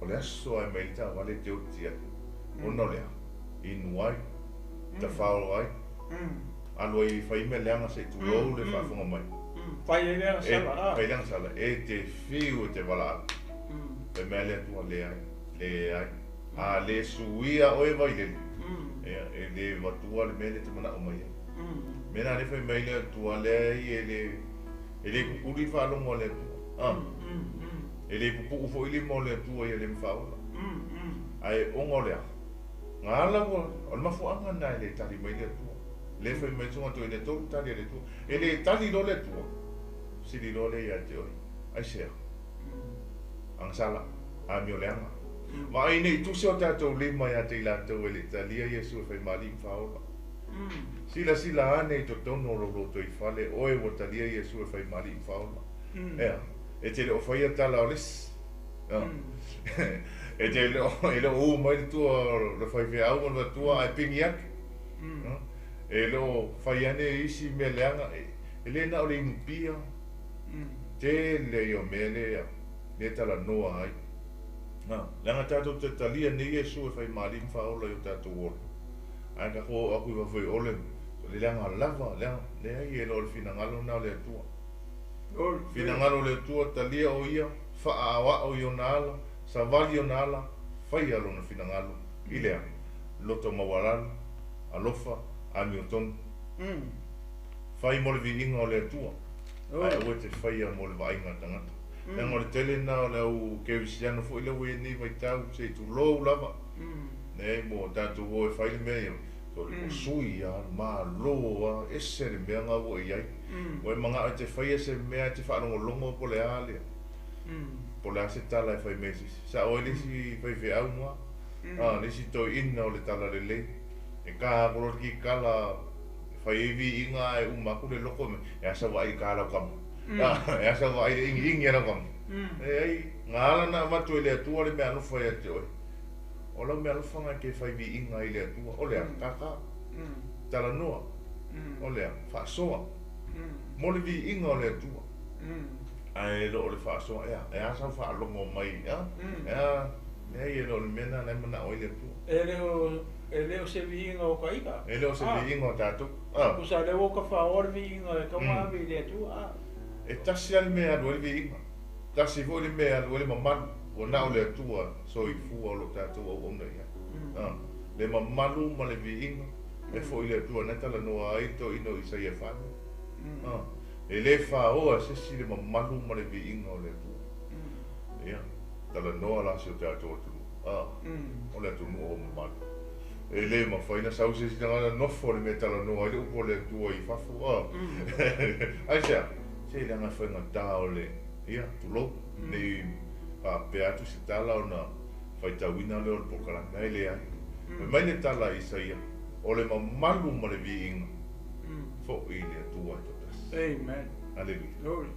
o le aso lava e aumai ai le taavale e te oti ai, ona o le a? Inu ai, tafao ai, alu ai e fai mea leaga se i tulou le faafofoga mai. Fai ai le agasala. Fai le agasala, e te fiu e te valaau. Fai mai le Atua, leai, leai. A le suia oe Vailele, ia, e le avatua le mea lea e te manao mai ai. Mea la lea fai mai le Atua, leai e le, e le kukuli le faalogo a le Atua. E le pupuu foi lima o le Atua ia le mafaaola. Ae ona o le a? Ga ala ua, o le mafuaaga lena e le tali mai le Atua. Lea fai mai susuga toeaina e tolu tali a le Atua. E le tali loa le Atua, sili loa lea ia te oe. Aisea? Agasala, amioleaga. Vaai nei tusi o tatou lima ia te i latou e le i talia Iesu e fai ma alii ma faaola. Silasila ane i totonu o lou lotoifale, oe ua talia Iesu e fai ma alii ma faaola. Ea, e te le o faia tala o le isi. E te le o, e le o ū mai le tua o le faifeau ma le matua ae pigi ake. E le o fai ane isi mea leaga, e le na o le inu pia, tele ia o mea lea, lea talanoa ai. Leaga tatou te talia nei Iesu e fai ma alii ma faaola i o tatou ola. Ae tatou oo atu i fafo i ole, le leaga lava, leaga, leai e le o le finagalo lena o le Atua. Finagalo o le Atua, talia o ia, faaaoao i ona ala, savali ona ala, faia lona finagalo i le a? Loto maualalo, alofa, amiotonu. Fai mo le viiga o le Atua, ae aua e te faia mo le vaaiga a tagata. Leaga o le tele lena o le au kerisiano foi lea ua i ai lenei vaitau, se i tulou lava, leai mo tatou o e fai le mea ia, sole ua sui lava, malo lava, ese le mea na ua i ai. Ua e manao e te faia se mea e te faalogologo po o le a le, po o le a se tala e fai mai e se isi. Sao ai le isi faifeau na, le isi toeaina o le talalelei, e ka atu loa le kikala e fai ai viiga ae uma atu le loko e e asa vaai i le ka lau kama. E asa vaai i le igiigi a lau kama. Leai, na ala ona avatu e le Atua le meaalofa ia te oe. O lau meaalofa na e te fai viiga ai i le Atua. O le a? Kākā. Talanoa. O le a? Faasoa. Mo le viiga o le Atua. Ae le o le faasoa, ea, e a sau faalogo mai, a? E a? Leai, e le o le mea lena la e manao ai le Atua. E le o se viiga o ka ika. E le o se viiga o tatou. A. Tusa lea ua ka faaoa le viiga e tau ave i le Atua. A. E tasi lava le mea e alu ai le viiga. Tasi foi le mea e alu ai le mamalu. Ua na o le Atua soifua o lo o tatou auauna i ai. A. Le mamalu ma le viiga e foi i le Atua na e talanoa ai le toeaina o Isaia 4. A. E le faaoa e se isi le mamalu ma le viiga o le Atua. Ia, talanoa la si o tatou atunuu. A, o le atunuu o mamalu. E le mafai ona sau se isi tagata nofo i le mea e talanoa ai le upu a le Atua i fafo. A, aisea? Se leaga e faigata o le, ia, tulou, ne i faapea atu se tala ona faitauina lea o le polokalame, ae leai. Fai mai le tala a Isaia, o le mamalu ma le viiga, foi i le Atua e toatasi. Amen. Aleluia. Glory.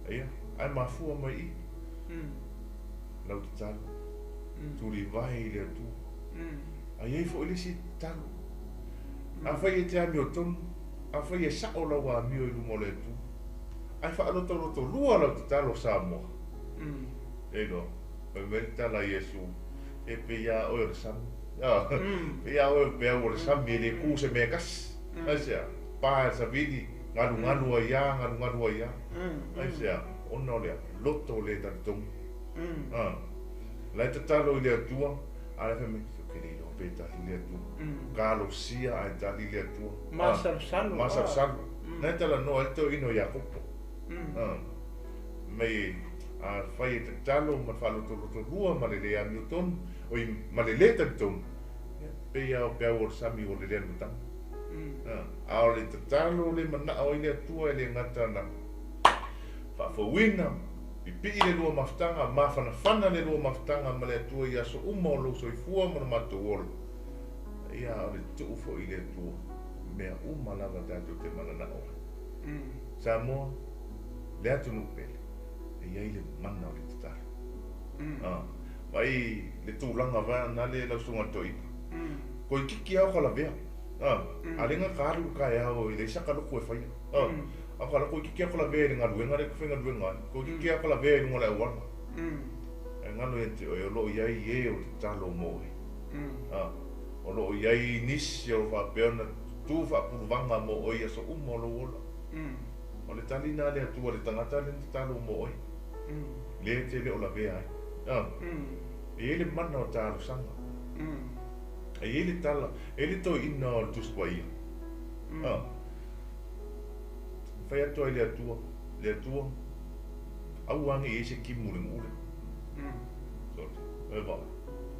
Ia, ae mafua mai i lau tatalo. Tulivae i le Atua. Ae i ai foi le isi tatalo. Afai e te amiotonu, afai e sao lau amio i luma o le Atua, ae faalotolotolua lau tatalo Samoa. E iloa, fai mai le tala a Iesu, e pei lava oe o le sami. Pei lava oe o le peau o le sami, e le ku se mea e tasi. Aisea? Pa e savili, galugalu ai lava, galugalu ai lava. Aisea? Ona o le loto le talitonu. La e tatalo i le Atua, a la e fai mai, ou te le iloa pe tali le Atua. Kalosia ae tali le Atua. Masalosalo. Masalosalo. Na e talanoa ai le toeaina o Iakopo. Mai afai e tatalo ma le faalotolotolua ma le le amiotonu, oi ma le le talitonu, ia, pei lava o peau o le sami ua lelea le matagi. A o le tatalo le manao ai le Atua e le gata na faafouina, pipii le lua mafutaga, mafanafana le lua mafutaga ma le Atua i aso uma o lou soifua ma lo matou ola. Ia, o le tuu foi i le Atua, mea uma lava tatou te mananao ai. Samoa, le atunuu pele, e i ai le mana o le tatalo. Vaai le tulaga va na le lau susuga i le toeaina. Koikiki lava o ka lavea. A le ga ka alu i le taeao e leai sa ka lotu e faia. A o ka koikiki lava o ka lavea i le galuega lea e te faigaluega ai. Koikiki lava o ka lavea i luga o le auala. Ae galo ia te oe, o lo o i ai e o tatalo mo oe. O lo o i ai nisi o lo o faapea ona tu faapuluvaga mo oe i aso uma o lou ola. O le tali lena a le Atua i le tagata lea na tatalo mo oe, lea e te le o lavea ai. E i ai le mana o talosaga. E i ai le tala, e i ai le toeaina o le Tusi Paia. Fai atu ai le Atua, le Atua, aua ne i ai se timu i le nuu lea. Sorry. E vaai.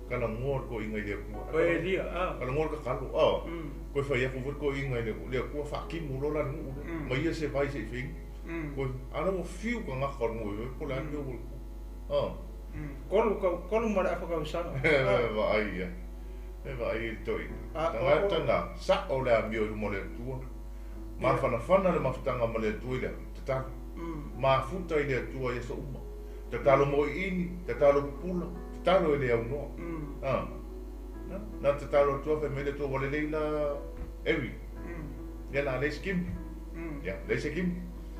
Talanoa le toeaina i le Atua. O Elia, a. Talanoa le tatalo, a. Toe fai atu foi le toeaina i le Atua, faatimu loa la le nuu lea. Ma ia se vai se i feinu. Toe, a la ua fiu tagata o le nuu e po o le a le mea ua a. Tolu ma le afa tausaga. E vaai ia. E vaai i le toeaina. Tagata na sao le amio i luma o le Atua. Mafanafana le mafutaga ma le Atua i le tatalo. Mafuta i le Atua i aso uma. Tatalo moiini, tatalo pupula, tatalo e le aunoa. Na tatalo atu fai mai le Atua ua lelei la Ewi. Ia la leai se kimu. Ia, leai se kimu.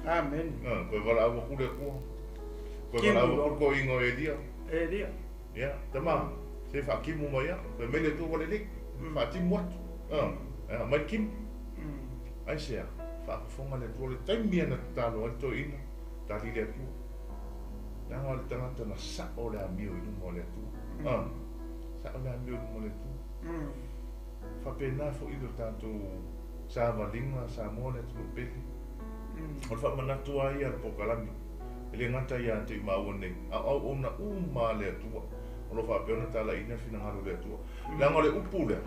Amen. Koe valaau atu le Atua. Koe valaau atu le toeaina o Elia. Elia. Ia, tama, se faakimu mai ia. Fai mai le Atua ua lelei. Faatimu atu. Aumai le kimu. Aisea, faafofoga le Atua le taimi ana tatalo ai le toeaina, tali le Atua. Leaga o le tagata na sao le amio i luma o le Atua. Sao le amio i luma o le Atua. Faapena foi lo tatou savaliga Samoa le atunuu pele. O le faamanatu lava ia o le polokalame, e le gata ia te i maua nei, a o auauna uma a le Atua o lo o faapea ona talaiina le finagalo o le Atua. Leaga o le upu lea,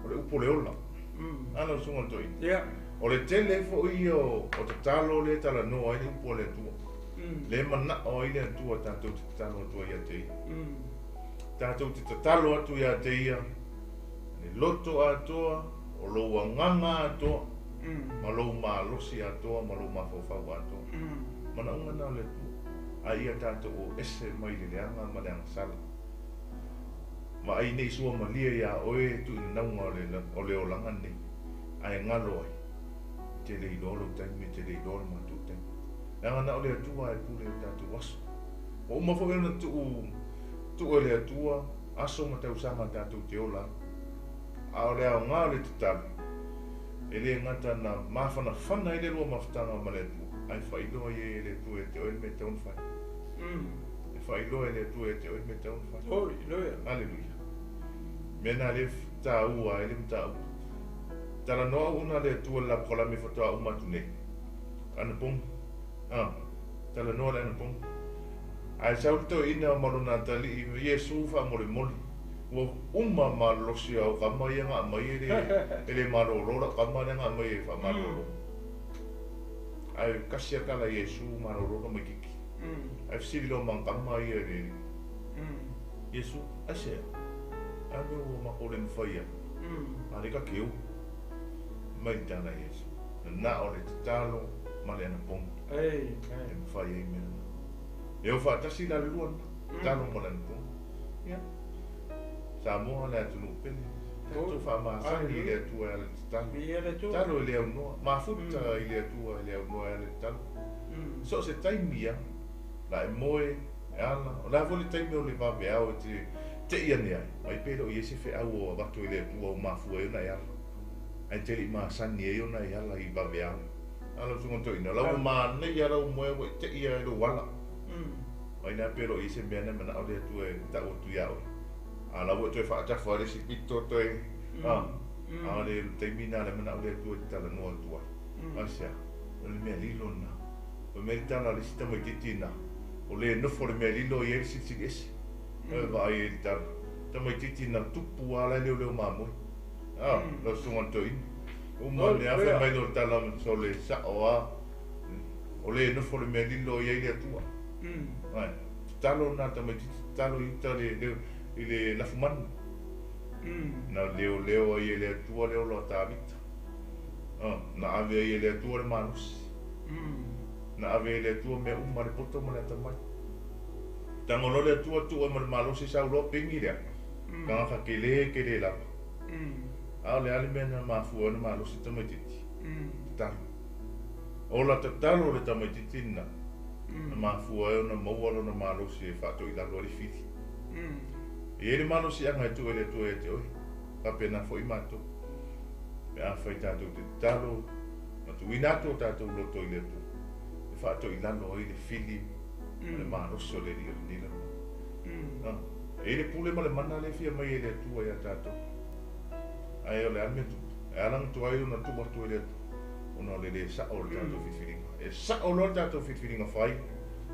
o le upu o le ola. A lau Susuga i le Toeaina? O le tele ai foi ia o tatalo lea e talanoa ai le upu a le Atua, lea e manao ai le Atua tatou te tatalo atu ai ia te Ia. Tatou te tatalo atu ia te Ia le loto atoa, o lou agaga atoa, ma lou malosi atoa ma lou mafaufau atoa. Manaoga na o le Atua, a ia tatou o ese mai le leaga ma le agasala. Vaai nei sua malie iā oe tuuinanauga o le olaga nei, ae galo ai, e te le iloa lou taimi, e te le iloa le matou taimi. Leaga na o le Atua e pule i o tatou aso. Ua uma foi ona tuu tuu e le Atua aso ma tausaga tatou te ola ai. A o le aoga o le tatalo, e le gata na mafanafana ai le lua mafutaga ma le Atua, ae faailoa i ai e le Atua ia te oe le mea e tatau ona fai. E faailoa e le Atua ia te oe le mea e tatau ona fai. Aleluia. Mea na lea e taua ai le mataupu. Talanoa auauna a le Atua i le lapokalame faatoa uma atu nei. Anapogi. A, talanoa le anapogi. Ae sau le toeaina ma lona atalii, Iesu faamolemole, ua uma malolosi o au kama ia na aumai e le, e le malolo lau kama lea na aumai e faamalolo. Ae kasi a tala Iesu malolo tamaititi. Ae fesili loa ma kama ia i le Iesu, aisea? A mea ua matou le mafai ai? A lea ta te o. Mai le tala Iesu, na o le tatalo ma le anapogi e mafai ai mea na. E o faatasi la le lua lena, tatalo ma le anapogi. Ia, Samoa le atunuu pele, tatou faamasani i le Atua e ala i le tatalo. Tatalo e le aunoa, mafuta i le Atua e le aunoa e ala i le tatalo. So o se taimi lava, la e moe, e ala, o le a foi le taimi o le vaveao e te tei ane ai, mai pe le o i ai se feau o avatu e le Atua ua mafua ai ona e ala, ae te le i masani ai ona e ala i vaveao. A lau susuga toeaina, la ua manaia lau moe ua e tei lava i lou ala. Mai na pe le o i ai se mea na manao le Atua e tau atu iā oe. A la ua e toe faatafa i le isi pito toe, a, a o le taimi lena le manao le Atua e te talanoa atu ai. Aisea? O le mea lilo lena. Fai mai le tala a le isi tamaitiiti lena, o le nofo i le mea lilo e i ai le silisili ese. E vaai ai i le tala. Tamaitiiti na tupu lava la e leoleo mamoe. A, lau susuga i le toeaina. Uma ane lava fai mai lea o le tala, sole sao lava, o le nofo i le mea lilo e i ai le Atua. Ae, tatalo lena tamaitiiti, tatalo i uta i le lafumanu. Na leoleo ai e le Atua le ola o Tavita. Na ave ai e le Atua le malosi. Na ave ai e le Atua mea uma, le poto ma le atamai. Tago loa le Atua tuu ai ma le malosi sau loa pigi lea. Tagata tele tele lava. A o le a le mea na mafua ai ona malosi le tamaitiiti? Tatalo. Ola tatalo le tamaitiiti lena na mafua ai ona maua lona malosi e faatoilalo ai le fili. E i ai le malosiaga e tuu e le Atua ia te oe, faapena foi matou. Pe afai tatou te tatalo ma tuuina atu o tatou loto i le Atua, e faatoilalo ai le fili ma le malosi o le Alii o lenei lalolagi. E i ai le pule ma le mana lea e fia mai e le Atua ia tatou. Ae o le a le mea tupu? E ala ona tuai ona tuu atu e le Atua, ona o le lē sa'o o le tatou filifiliga. E sa'o loa le tatou filifiliga fai,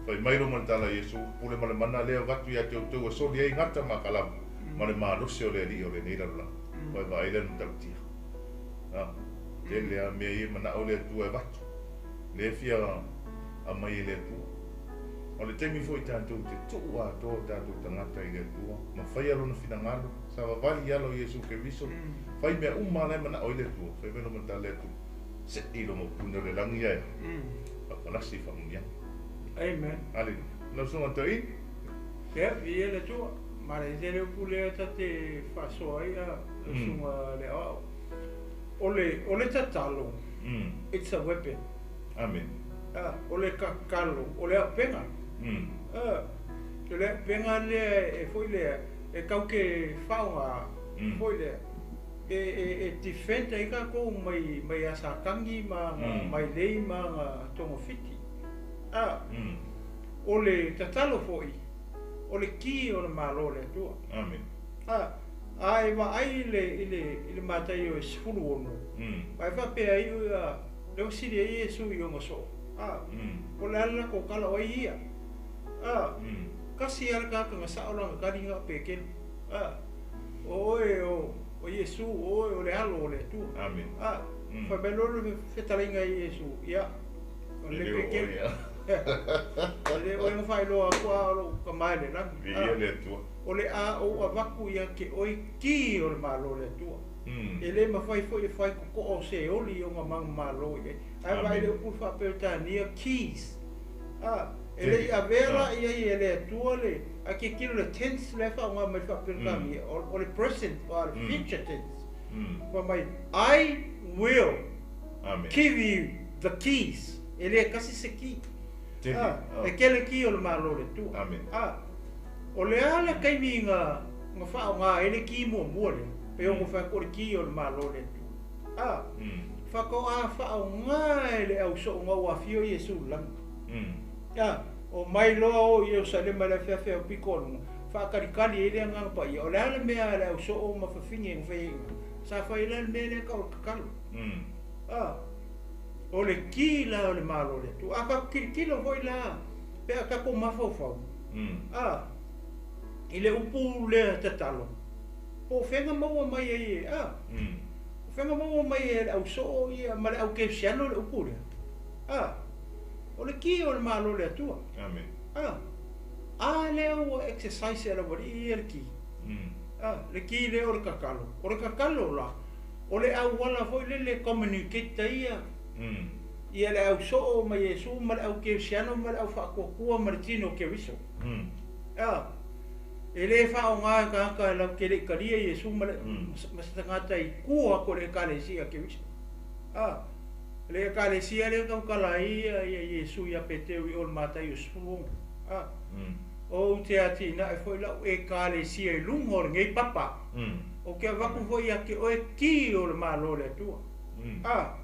fai mai loa ma le tala a Iesu, Pule ma le mana lea avatu ia te outou e soli ai gata ma akalava, ma le malosi o le Alii o lenei lalolagi. Ua e vaai lea i le matautia. A, tele lava mea ia e mana'o le Atua e avatu, lea e fia aumai e le Atua. O le taimi foi tatou te tuu atoa o tatou tagata i le Atua ma faia Lona finagalo, savavali i ala o Iesu Keriso, fai mea uma lava la e manao ai le Atua, fai mai loma tala le Atua, Se'i loma pune o le lagi ae faamalasi i faamuniaga. Amen. Aleluia. Lau Susuga Toeaina. Ia, viia le Atua. Manaia tele upu lea ta te faasoa ai a lau Susuga le Aoao. O le, o le tatalo, it's a weapon. Amen. O le tatalo, o le auupega. O le auupega lea e foi lea, e tau te faaaoga foi lea, e defend ai tatou mai, mai a Satani ma ana mailei ma ana togafiti. O le tatalo foi, o le ki o le Malo o le Atua. Amen. A e vaai i le Mataio e 16, vaai faapea ai ia le fesili ai Iesu i ona soo. A, po o le a le latou tala o ai ia. A, tasi lava le tagata na sao lana tali na o Petelu. A, o oe o Iesu, o oe o le Alo o le Atua. Amen. A, fai mai loa le fetalaiga i Iesu, ia, o E le le o Petelu. oe, E le oe na faailoa atu a o lou Tama i le lagi. Viia le Atua. O le a ou avatu ia te oe ki o le Malo o le Atua. E le mafai foi e fai totoo o seoli i ona manumalo i ai. Ae vaai le upu faa-Peretania keys. A, e le i avea la i ai e le Atua le, a tilotilo le tense lea e faaaoga mai le faa-Peretania, o le present, o le future tense. Fai mai, I will Amen. give you the keys. E le tasi se ki. Tele. A, e tele ki o le Malo o le Atua. Amen. A, o le a le taimi na faaaoga ai le ki muamua lea, pe ono fai atu o le ki o le Malo o le Atua. A, faatoa faaaoga e le ausoo na ua afio Iesu i le lagi. A, o mai loa o i Ierusalema i le afeafe au pito o luga, faatalikali ai le Agaga Paia. O le a le mea a le ausoo ma fafine na fai ai ina? Sa fai la le mea lea tau o le tatalo. A, o le ki la o le Malo o le Atua. A tatou tilotilo foi la, pe a tatou mafaufau, a, i le upu lea tatalo, po o fea maua mai ai e, a, o fea maua mai e le ausoo ia ma le au kerisiano le upu lea. A, o le ki o le Malo o le Atua. Amen. A, a lea ua exercise e le aualii ia le ki. A, le ki lea o le tatalo. O le tatalo la, o le auala foi lele communicate ia ia le ausoo ma Iesu ma le au kerisiano ma le au faatuatua ma le tino o Keriso. A, e le faaaoga e tagata e latou te le i talia Iesu ma le ma se tagata i tua atu o le ekalesia Keriso. A, le ekalesia lea tautala ai ia Iesu ia Peteru i o le Mataio 16. A, ou te atinae foi lau ekalesia i luga o lenei papa. Ou te avatu foi ia te oe ki o le Malo o le Atua. A,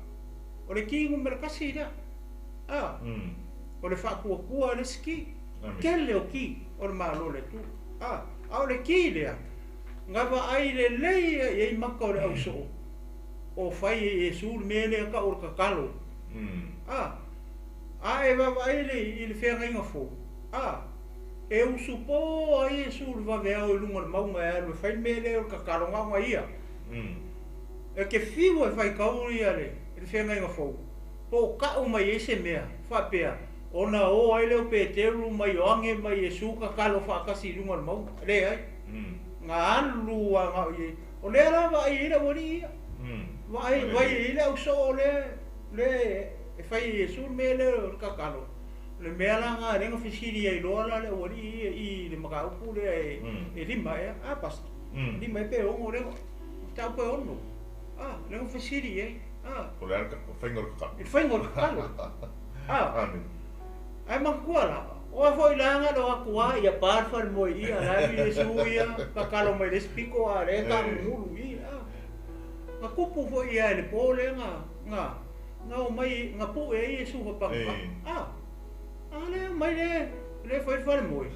o le ki numera 1 lea. A, o le faatuatua le isi ki. Amen. Tele o ki o le Malo o le Atua. A, a o le ki lea, na vaai lelei i ai maka o le ausoo, o fai e Iesu le mea lea tau o le tatalo. A, a e vaavaai le i le feagaiga fou. A, e usupo ai Iesu i le vaveao i luga o le mauga e alu e fai le mea lea o le tatalo na ona ia. E te fiu e faitau ia le feagaiga fou, po o tau mai ai se mea faapea, ona o ai lea o Peteru ma Ioane ma Iesu tatalo faatasi i luga o le mauga. Leai. Na alu agao i ai. O lea la vaai ai le aualii ia. Vaai vai ai le ausoo lea le e fai e Iesu le mea lea o le tatalo. Le mea la na lea na fesili ai loa la le aualii ia i le mataupu lea e e 5 ea. A, pastor. 5 e pe 6 lea. Mataupu e 6. A, lea na fesili ai. A, O le a le faiga o le tatalo. I le faiga o le tatalo. A, Amen. ai manatua la, o a foi la nga lo atu a ia pa le falemoe ia, la i Iesu ia, tatalo mai le isi pito a lea tagugulu i, a. Na tupu foi ia i le po lea na o mai, na pue ai Iesu fapagata. A, a lea mai le, le fai le falemoe.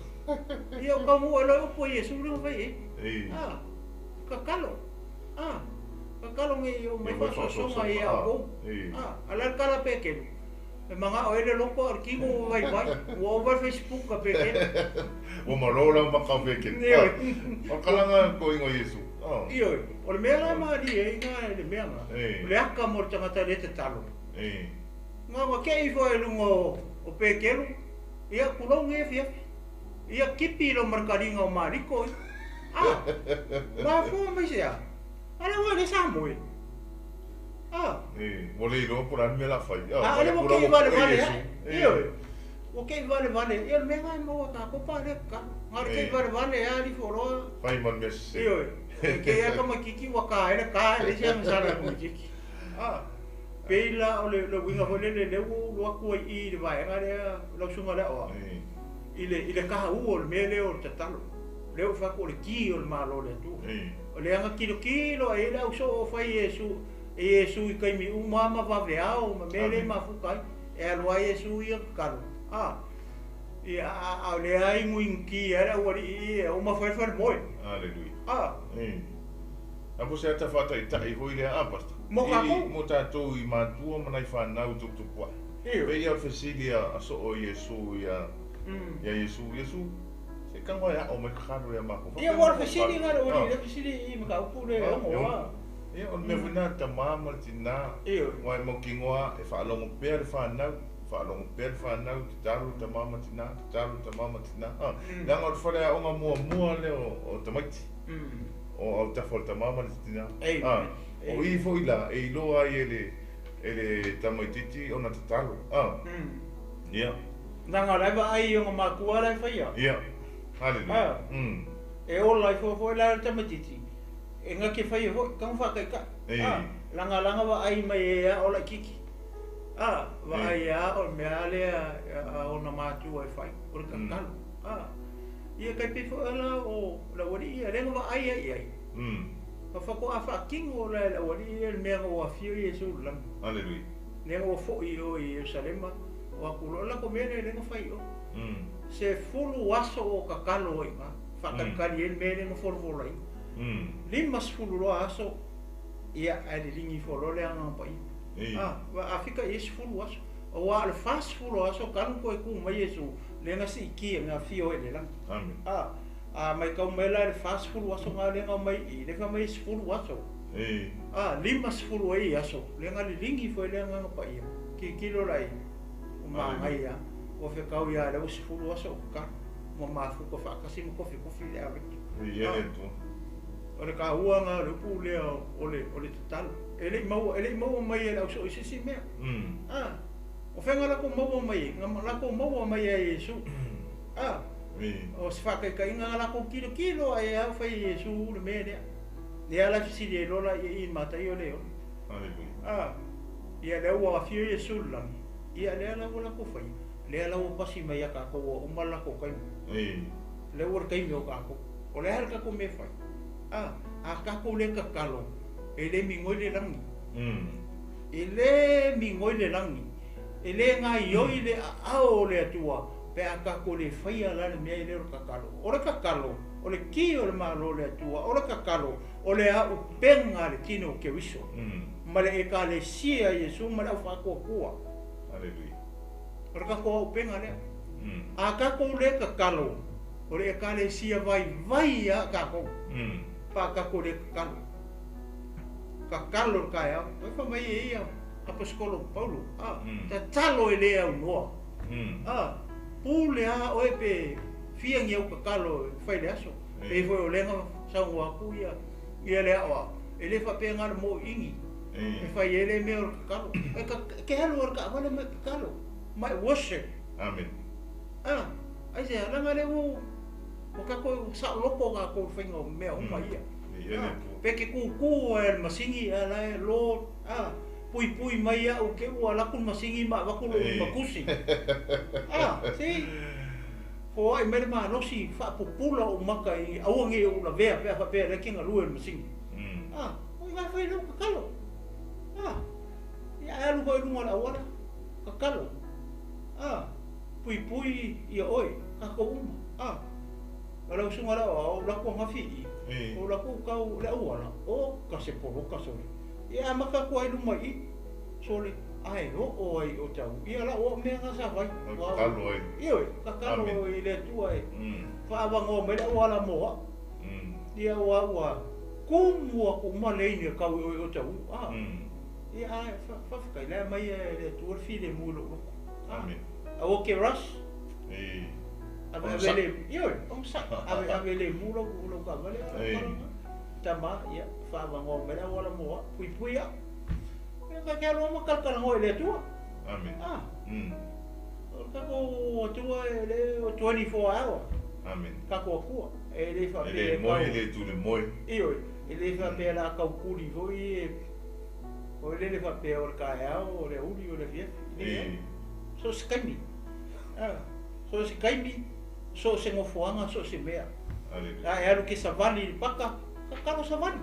Ia o taunuu ai loa upu a Iesu lea na fai ai. A, tatalo. A, tatalo nei o mai Ia mai faasoasoga ia faasoasoga. outou. A, a le a le tala Petelu. E magao ai le loto a o le tino ua vaivai. Ua ova le Facebook a Petelu. Ua malo la maka o Petelu. Ioe. O kalanga ko ingo Iesu. Ioe. O le mea la malie ai na le mea na. O le aka mo le tagata le tatalo. Nga nga kei ifo e luga o Petelu. Ia tulou nei afiafi. Ia kipi lo markariga o Mariko. A, mafua mai se a. Ala ua le sa moe. A. Ua le iloa po o le a le mea la fai. A, le ua kei valevale a. Ioe. Ua kei valevale. Ia le mea nga e maua tatou pa le tatalo. Nga le kei valevale a alifo loa. Fai ma le mea sese. Ioe. E kei a kamaititi ua ka ai le ka e leai se agasala i le kamaititi. A. Pei la o le uiga foi lele lea ua ou alu atu ai i i le vaega lea lau susuga lea oa. I le taua o le mea lea o le tatalo. Lea ua fai atu o le ki o le Malo o le Atua. O le aga tilotilo ai le ausoo o fai Iesu, e Iesu i taimi uma ma vaveao ma mea le mafuta ai. E alu ai Iesu ia tatalo. A, ia, a o lea inguinguti ai le aualii ia, uma fai falemoe. Hallelujah. A, A po se ata faataitai foi lea a Pastor? Mo tatou. Mo tatou i matua ma nai fanau tuputupuae. Ioe. Pei ia o le fesili a soo Iesu ia ia Iesu, Iesu, se i tago e ao mai kakalo ia makou. Ia ua o le fesili na le uli le fesili i mataupu le ono a. Ia o le mea foi na tama ma le tina. Ioe. Aua e mautinoa e faalogo pea le fanau, faalogo pea le fanau, tatalo le tama ma tina, tatalo le tama ma tina. Leaga o le faleaoga muamua lea o tamaiti. O autafa o le tama ma le tina. O i foi la e iloa ai e le e le tamaitiiti ona tatalo. Ia. Leaga o la e vaai i ona matua la e faia. Ia. Haleluia. E ola ifo foi la le tamaitiiti e na te faia foi, tago faataitai. Leaga la na vaai mai e ao laitiiti. Vaai e ao le mea lea a ona matua e fai, o le tatalo. Ia tai pei foi la o le aualii ia, lea na vaai ai i ai. Na faatoa faatino la e le aualii ia le mea na ua afio Iesu i le lagi. Aleluia. Lea na ua foi i o i Ierusalema, o atu loa latou mea lea lea na fai i o. 10 aso o tatalo ai i ina, faatalitali ai le mea lea na folafolaina. 50 loa aso, ia ae liligi ifo loa le Agaga Paia. A fika i ai 10 aso. Aua o le 40 o aso talu toe tu mai Iesu, lea na siitia, na afio ai i le lagi. Amen. A maitau mai la i le 40 aso na lea na omai i i, lea fai mai e 10 aso. 50 ai aso, lea na liligi ifo ai le Agaga Paia, tilotilo la i o manaia, ua fetau ia lea ua 10 aso o tatalo, ma mafuta faatasi ma tofitofi le aveta. Viia le Atua. O le taua na o le upu lea o le o le tatalo. E le i maua e le i maua mai e le ausoo i se isi mea. O fea na latou maua mai ai? Na latou maua mai ia Iesu. O se faataitaiga na latou tilotilo ae a fai e Iesu le mea lea. Lea la e fesili ai loa la ia i Mataio le ono. Ia lea ua afio Iesu i le lagi. Ia lea la ua latou faia. Lea la ua pasi mai ia tatou ua uma le latou taimi. Lea ua le taimi o tatou. O le a le tatou mea e fai? A tatou le tatalo, e le migoi le lagi. E le migoi le lagi. E le gaioi le aao o le Atua pe a tatou le faia la le mea e le o le tatalo. O le tatalo, o le ki o le Malo o le Atua. O le tatalo, o le aupega a le tino o Keriso ma le Ekalesia a Iesu ma le aufaatuatua. Aleluia. O le tatou aupega lea. A tatou le tatalo, o le Ekalesia vaivai a tatou pe a tatou le tatalo. Tatalo i le taeao. Oi fai mai e ia Aposetolo Paulo, tatalo e le aunoa. Pule a oe pe fia ni au tatalo e fai i le aso. Pei foi o lea na saunoa atu ia ia le aoao, e le faapea na o le moiini e fai ai le mea o le tatalo. E te alu lava i le taavale ma e tatalo, ma e worship. Amen. Aisea, leaga lea ua ua tatou saoloto tatou i le faiga o mea uma ia. Pe te kūkū ai i le masini a la e Lord, puipui mai au te ua alu atu le masini ma avatu lou limatusi. See? Foai mai le malosi faapupula ou maka i aua nei ou lavea pe a faapea o lea e te galue i le masini. Oi ga fai lou tatalo. Ia ae alu foi i luga o le auala, tatalo. Puipui ia oe, tatou uma. O lau susuga le aoao, ou latou gafi i i, ou latou tau le auala, o ka se poloka sole. Ia amata atu ai luma i i, sole, ae oo ai o tau. Ia la ua mea na sa fai. Tatalo ai. Ioe, tatalo i le Atua e faaavanoa mai le auala mo au. Ia ua ua kumu aku uma lane e kau i oe o tau. Ia ae faafetai la e aumai e le Atua le filemu i lou loto. Amen. Aua ke rush. Ave ave le, ioe, onosai. Ave ave lemu lau lau taavale. Tama, ia, faaavanoa mai le auala mo au, puipui au. Ia ta te alu lava ma talatalanoa i le Atua. Amen. O le tatou Atua e le o 24 hour. Amen. Tatou Atua. E le faapea E le moe, e le tu le moe. Ioe, e le faapea o le a taukuli foi e o le le faapea o le taeao, o le aoauli, o le afiafi. Leai. So o se taimi. So o se taimi, so o se nofoaga, so o se mea. A e alu ke savali i le paka, tatalo savali.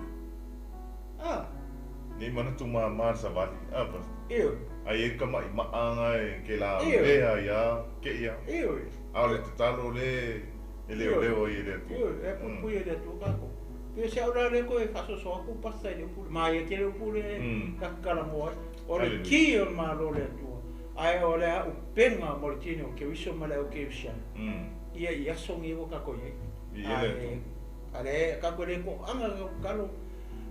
Nei manatu māmā le savali, Pastor. Ioe. Ai e ka maʻimaʻa e ke la lea ia ke ia. Ioe. A o le tatalo le e leoleo ai e le Atua. Ioe, e puipui e le Atua tatou. Pei o se au la lea toe faasoasoa atu pastor i le upu lea. Manaia tele upu lea ta te talanoa ai. O le ki o le Malo o le Atua, ae o le auupega mo le tino o Keriso ma le au Kerisiano, ia i aso nei ua tatou i ai. Ae a lea tatou e le toaga le tatalo,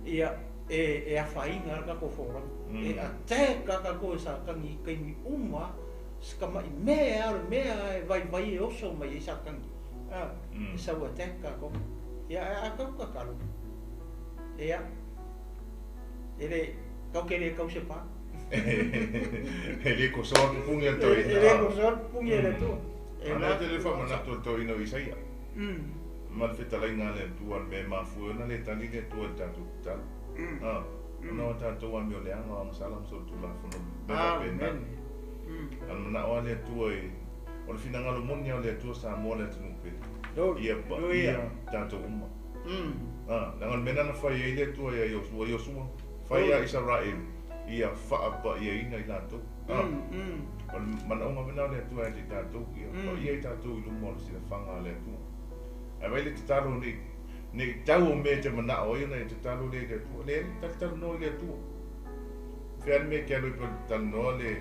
ia e afaina lava le tatou folauga. E attack lava tatou e Satani i taimi uma lava, si tamai mea lava o le mea lava e vaivai e oso mai ai Satani, a, e sau e attack tatou. Ia ae a tatou tatalo, ia, e le, tatou te le tau se pa. E le kosoa le pupuni a le toeaina. E le kosoa le pupuni a le Atua. A lea te le faamanatu e le toeaina o Isaia. Ma le fetalaiga a le Atua, le mea e mafua ai ona le tali le Atua i le tatou tatalo. A, ona o tatou amioleaga, o agasala ma solitulafono ma mea faapena. A o le manao lava le Atua i, o le finagalo moni lava o le Atua Samoa le atunuu pele. Ia paia tatou uma. A, leaga o le mea lena na fai ai le Atua ia Iosua, Iosua, fai ia Isaraelu, ia faapaiaina i latou. A, o le manaoga foi lena o le Atua ia te i tatou, ia paia i tatou i luma o le silafaga a le Atua. Ae vaai le tatalo nei, nei tau o mea e te manao ai ona e tatalo lea i le Atua. Leai, talatalanoa i le Atua. Fea le mea e te alu ai pe o le talanoa le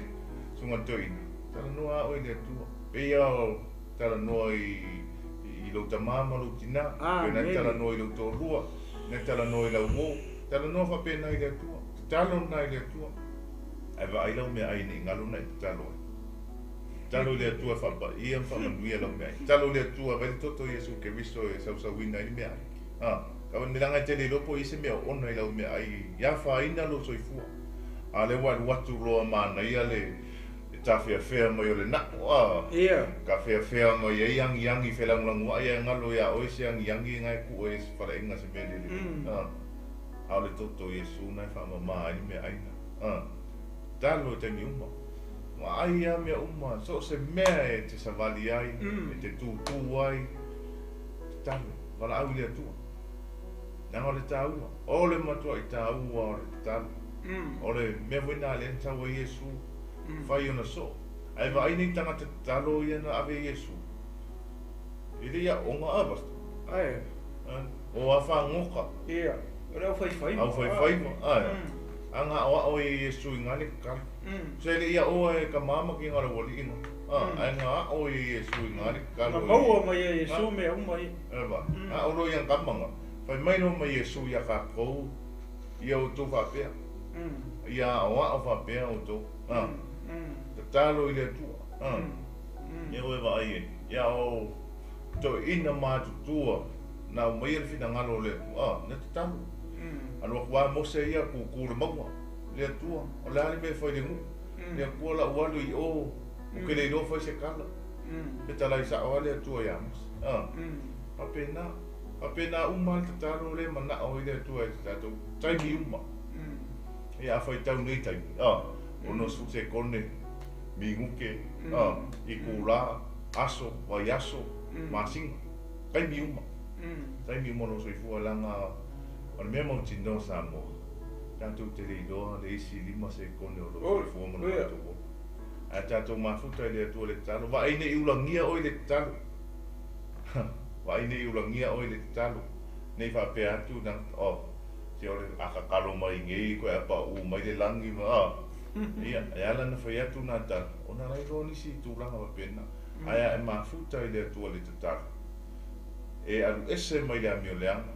susuga i le toeaina, talanoa lava oe i le Atua. Pei lava o talanoa i lou tama ma lou tina, pe na e talanoa i lou toalua, na e talanoa i lau uo, talanoa faapena i le Atua, tatalo lena i le Atua. Ae vaai lau meaai ne i galo na e tatalo ai. Tatalo i le Atua e faapaia ma faamanuia lau meaai. Tatalo i le Atua, vaai le toto o Iesu Keriso e sausauina ai le meaai. A, kava ne leaga e te le iloa po o i ai se mea oona i lau meaai i afaina lou soifua. A lea ua alu atu loa manaia le tafeafea mai o le nao, a, tafeafea mai ai agiagi felagolagoai ae galo ia oe se agiagi na e kua i se faleaiga se mea le lelei. A, a o le toto o Iesu na e faamama ai le meaai na. A, tatalo i taimi uma. Ua ai lava mea uma, so o se mea e te savali ai, e te tūtū ai, tatalo, valaau i le Atua. Leaga o le taua, o le matuai taua o le tatalo. O le mea foi lena lea na sau ai Iesu, fai ona soo. Ae vaai nei tagata tatalo ia na ave i Iesu. E le i aoga a, Pastor? Ae. O a fagoka. Ia, o le aufaifaiva. Aufaifaiva, ae. A na aoao ai e Iesu i ga le tatalo. Se le i aoa e ka mama ki ga le uali'i ga. Ae na ao ai e Iesu i ga le tatalo. Na maua mai e Iesu mea uma ia. E va. Ao loa ia kama ga. Fai mai loa ma Iesu ia kākou, ia outou faapea. Ia aoao faapea outou. Tatalo i le Atua. Ia oe vaai e. Ia o toeaina matutua na aumaia le finagalo o le Atua. Na tatalo. Alu atu lava Mose ia kūkū le mauga. Le Atua, o le a le mea e fai i le nuu? Le Atua lau alu i o, ou te le iloa fai se tala. Fetalai sao lava le Atua ia Mose. Faapena. Faapena uma le tatalo lea e manao ai le Atua i te tatou taimi uma. Ia a faitau nei taimi, 60 sekone, minute, itulā, aso, vaiaso, masina, taimi uma. Taimi uma o lou soifua leaga o le mea mautinoa Samoa, tatou te le iloa le isi 5 sekone o lou soifua ma lo matou ola. Ae tatou mafuta i le Atua i le tatalo, vaai ne i ulagia oe i le tatalo. Vaai ne i ulagia oe i le tatalo, ne i faapea atu na, oh, se o le a tatalo mai nei koe a pauu mai le lagi ma, ah. Ia, e ala ona fai atu nā tala, ona la iloa nisi tulaga faapena. Ae a e mafuta i le Atua i le tatalo, e alu ese mai le amioleaga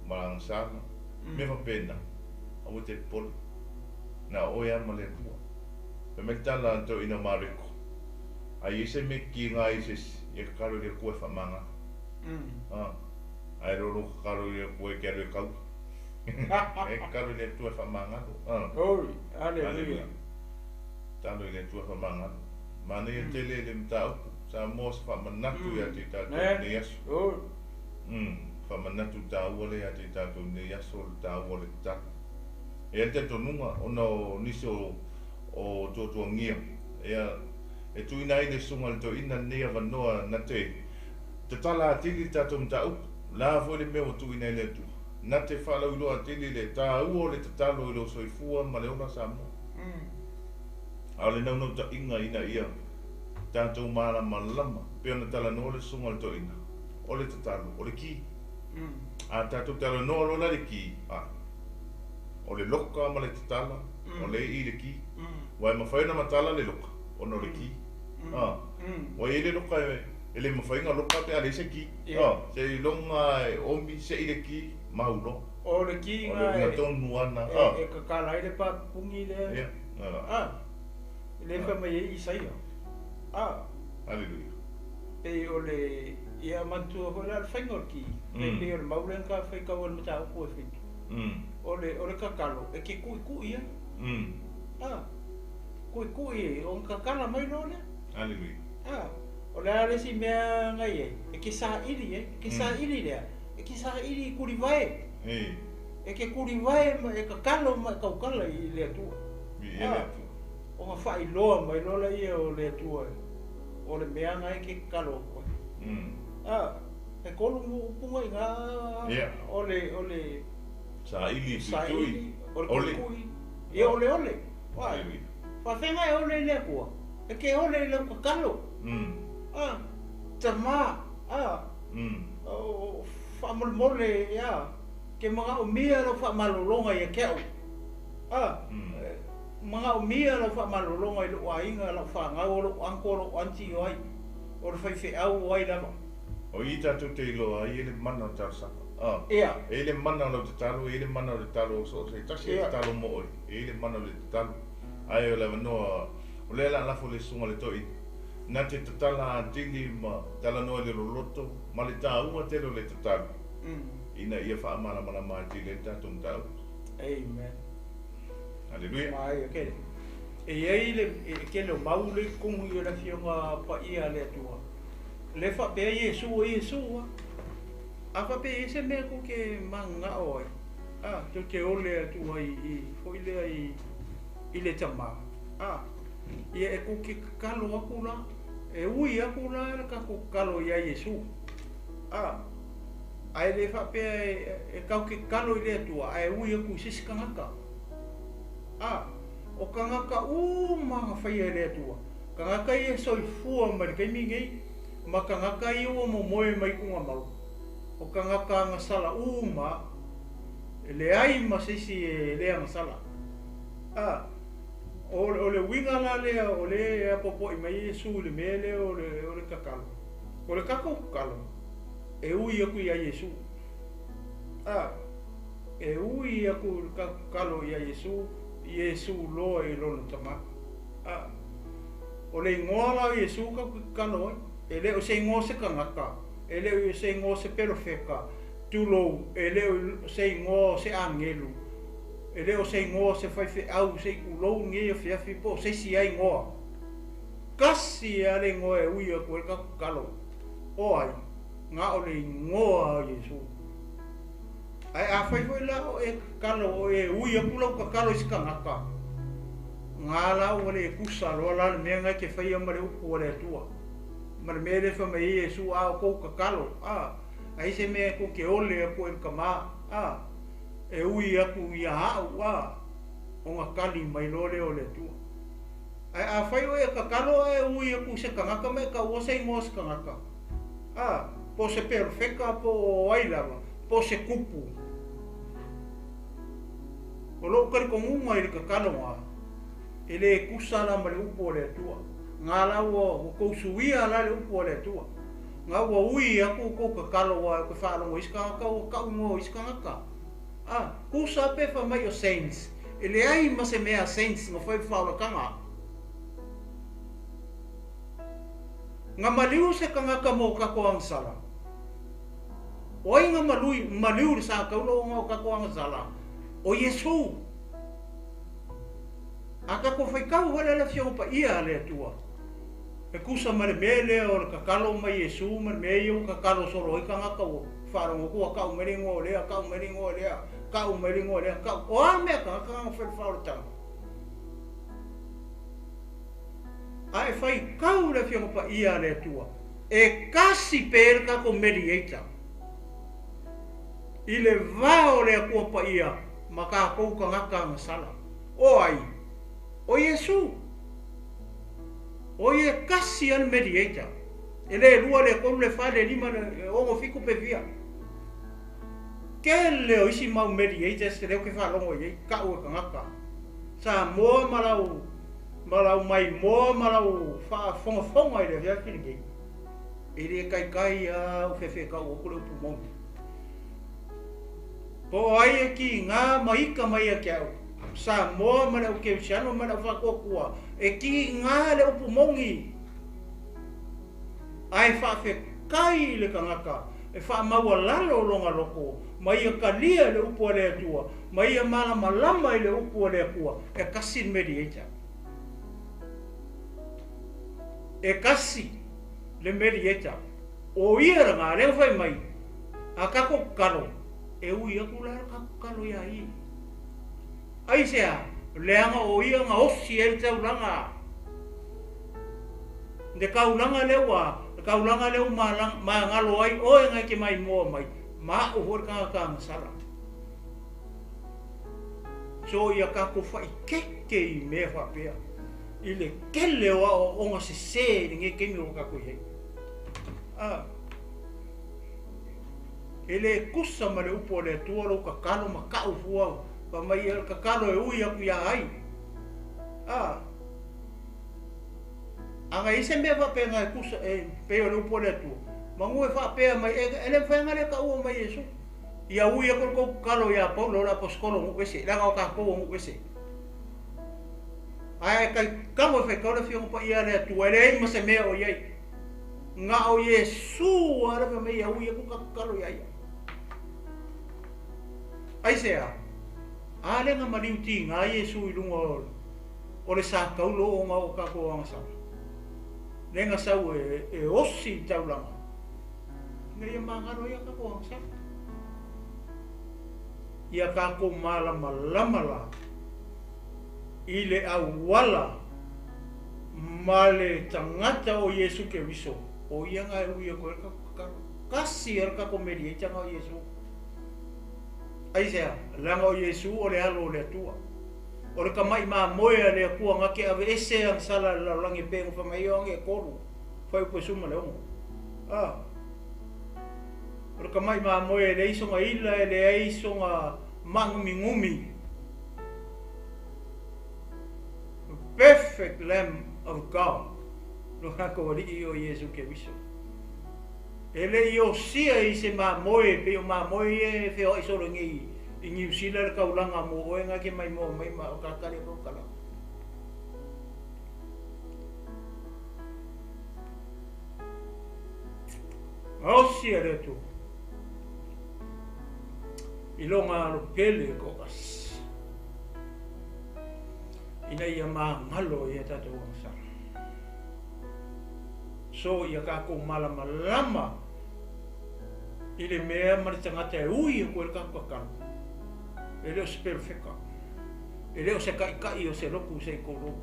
ma le agasala, mea faapena, aua e te popole, na o oe lava ma le Atua. Fai mai le tala a le toeaina o Mareko, a i ai se mea e kiga ai i se isi, ia tatalo i le Atua e faamagalo. Ae loa lou tatalo i le Atua e te alu e kaua. E tatalo i le Atua e faamagalo. Oi, aleluia. Tatalo i le Atua e faamagalo. Manaia tele le mataupu, Samoa se faamanatu ia te i tatou i lenei aso. Faamanatu taua lea ia te i tatou i lenei aso, o le taua o le tatalo. E i ai le talitonuga ona o nisi o tuatuagia, ia, e tuuina ai le susuga i le toeaina lenei avanoa na te tatala atili le tatou mataupu, la foi le mea ua tuuina ai le Atua, na te faalauiloa atili le taua o le tatalo i lou soifua ma le ola Samoa. A o le naunautaiga ina ia tatou malamalama, pei ona talanoa le susuga i le toeaina, o le tatalo, o le ki. A tatou talanoa loa la i le ki, a, o le loka ma le tatala, o lea e i i le ki. Aua e mafai ona matala le loka ona o le ki. A, ua i ai le loka e le mafai ona loka pe a leai se ki. A, seiloga e omi sei le ki, mau loa. O le ki O le na uiga tonu lava lena. A. E kakala ai le papupungi lea. Ia, A, lea e fai mai ai Isaia. A. Haleluia. Pei o le, ia manatua foi la le faiga o le ki, pei pei o le mau lea na ta faitau ai i le mataupu e 7. O le, o le kakalo, e ke kuʻikuʻi ai. A, kuʻikuʻi ai, ona kakala mai loa lea. Haleluia. A, o le a le isi mea na i ai, e ke saili ai, e ke saili lea, e ke saili i kulivae. E ke kulivae ma e kakalo ma e taukala i le Atua. Viia le Atua. Ona faailoa mai loa lea o le Atua o le mea na e ke kakalo atu ai. A, e tolu upu na i ina o le, o le Saili, tuitui. Saili, o le tuitui, ia o le ole. Haleluia. Faafegai e ole i le Atua, e ke ole i lau kakalo. A, tama, a, o, faamolemole, ia, ke manaomia lau faamalologa ia te au. A, manaomia lau faamalologa i lou aiga, lau fanau, o lou uncle, o lou aunty o ai, o le faifeau o ai lava. O i tatou te iloa ai e le mana o le talosaga. A, Ia. e i ai le mana o lau tatalo, e i ai le mana o le tatalo o so o se tasi e tatalo mo oe, e i ai le mana o le tatalo. Ae o le avanoa, o lea o le a lafo i le susuga i le toeaina, na te tatala atili ma talanoa i le loloto ma le taua tele o le tatalo, ina ia faamalamalama atili ai le tatou mataupu. Amen. Haleluia. Mai, okay. E i ai le e tele o mau lea i totonu i o le Afioga Paia a le Atua. Le faapea Iesu o Iesu lava. A faapea e i ai se mea tou te mananao ai, a, tou te ole atu ai i foi lea i i le Tama, a, ia e tou te tatalo atu la, e ui atu la le tatou tatalo ia Iesu. A, ae le faapea e e tatou te tatalo i le Atua ae ui atu i se isi tagata. A, o tagata uma na faia e le Atua, tagata ia e soifua mai le taimi nei, ma tagata ia ua momoe mai tugamau, o tagata agasala uma, e leai ma se isi e le agasala. A, o, o le uiga la lea o lea e apoapoai mai ai Iesu i le mea lea o le, o le tatalo. O le tatou tatalo, e ui atu ia Iesu. A, e ui atu le tatou tatalo ia Iesu, Iesu loa i lona Tama. A, o le igoa la o Iesu tatou te tatalo ai, e le o se igoa o se tagata, e le o se igoa o se pelofeta, tulou, e le o se igoa o se agelu, e le o se igoa o se faifeau, se i tulou lenei afiafi po o se isi lava igoa. Tasi lava le igoa e ui atu ai le tatou tatalo, o ai? Na o le igoa o Iesu. Ae afai foi la o e tatalo o e ui atu lau tatalo i se tagata, na la ua le tusa loa la le mea na e te faia ma le upu a le Atua, ma le mea lea e fai mai ai Iesu, a o kou tatalo, a, ai se mea e tou te ole atu ai i le Tama, a, e ui atu ia au, a, ona tali mai loa lea o le Atua. Ae afai o e tatalo ae ui atu i se tagata ma e taua se igoa o se tagata, a, po o se perofeta po o ai lava, po o se kupu. O lou talitonuga i le tataloga, e le tusa la ma le upu a le Atua. Na la ua tou suia la le upu a le Atua. Na ua ui atu tou tatalo aua ou te faalogo i isi tagata ua tau igoa o isi tagata. A, tusa pe fai mai o saints, e leai ma se mea saints na fai le faaolataga. Na maliu se tagata mo tatou agasala. O ai na malui, maliu i le sa taula ona o tatou agasala? O Iesu. A tatou faitau foi lea i le Afioga Paia a le Atua, e tusa ma le mea lea o le tatalo mai Iesu ma le mea ia ua tatalo solo ai tagata ua faalogo atu ua tau mai le igoa o lea, tau mai le igoa o lea, tau mai le igoa o lea, tau. O a mea tagata na fai le faaolataga? A e faitau i le Afioga Paia a le Atua, e tasi pea le tatou mediator i le va o le Atua Paia ma tatou tagata agasala. O ai? O Iesu. O ia e tasi lava le mediator. E le lua, le tolu, le fa, le lima, le ono, fitu pe fia. Tele o isi mau mediators lea ou te faalogo i ai, tau e tagata Samoa ma lau ma lau maimoa ma lau faafogafoga i le afiafi lenei, e le taitai lava ou feafetau atu le upu moni. Po o ai e tiga ma ita mai ia te au, Samoa ma le au Kerisiano ma le au Faatuatua, e tiga le upu moni. Ae faafetai i le tagata e faamaualalo lona loto ma ia talia le upu a le Atua, ma ia malamalama i le upu a le Atua, e tasi le mediator. E tasi le mediator. O ia lena, lea ua fai mai, a tatou tatalo, e ui atu la le tatou tatalo ia ia. Aisea? Leaga o ia na osi ai le taulaga. Le taulaga lea ua, le taulaga lea ua magalo ai oe na e te maimoa mai, ma au foi le tagata agasala. So ia tatou faikeke i mea faapea, i le tele o aoaoga sese i lenei taimi ua tatou i ai. A, e le tusa ma le upu a le Atua lou tatalo ma tau fua fai mai ia le tatalo e ui atu ia ai. A, a na i ai se mea faapena e tusa, e pei o le upu a le Atua, manu e faapea mai, e le mafai ona le taua mai Iesu. Ia ui atu le tou tatalo ia Paulo o le aposetolo o nuu ese, leaga o tatou o nuu ese. Ae taitamo e faitau le Afioga Paia a le Atua, e leai ma se mea o i ai. Na o Iesu lava le fai mai ia ui atu ka tatalo ia ia. Aisea? A lea na maliu tiga Iesu i luga o, o le sa taulo ona o tatou agasala. Lea na sau e, e osi i taulaga. Ina ia magalo ai a tatou agasala. Ia tatou malamalama la i le auala ma le tagata o Iesu Keriso, o ia na e ui atu ai le tatou tatalo. Tasi lava le tatou mediator na o Iesu. Aisea? Leaga o Iesu o le Alo o le Atua. O le tama'i mamoe a le Atua na te aveese ana sala i le lalolagi e pei ona fai mai ai Ioane e tolu, fuaiupu e 16. A. O le tama'i mamoe e leai sona ila, e leai sona maaguminumi. The perfect Lamb of God, lo tatou Alii o Iesu Keriso. E le i osia i se mamoe pei o mamoe ia e feoai solo nei i Niu Sila le taulaga mo oe na ke maimoa mai ma o kakali o kala. Osia le Atua i lona alo pele e toatasi ina ia magalo ai a tatou agasala. So ia tatou malamalama i le mea ma le tagata e ui atu ai le tatou tatalo, e le o se perofeta, e le o se taitai o se lotu se i tolu,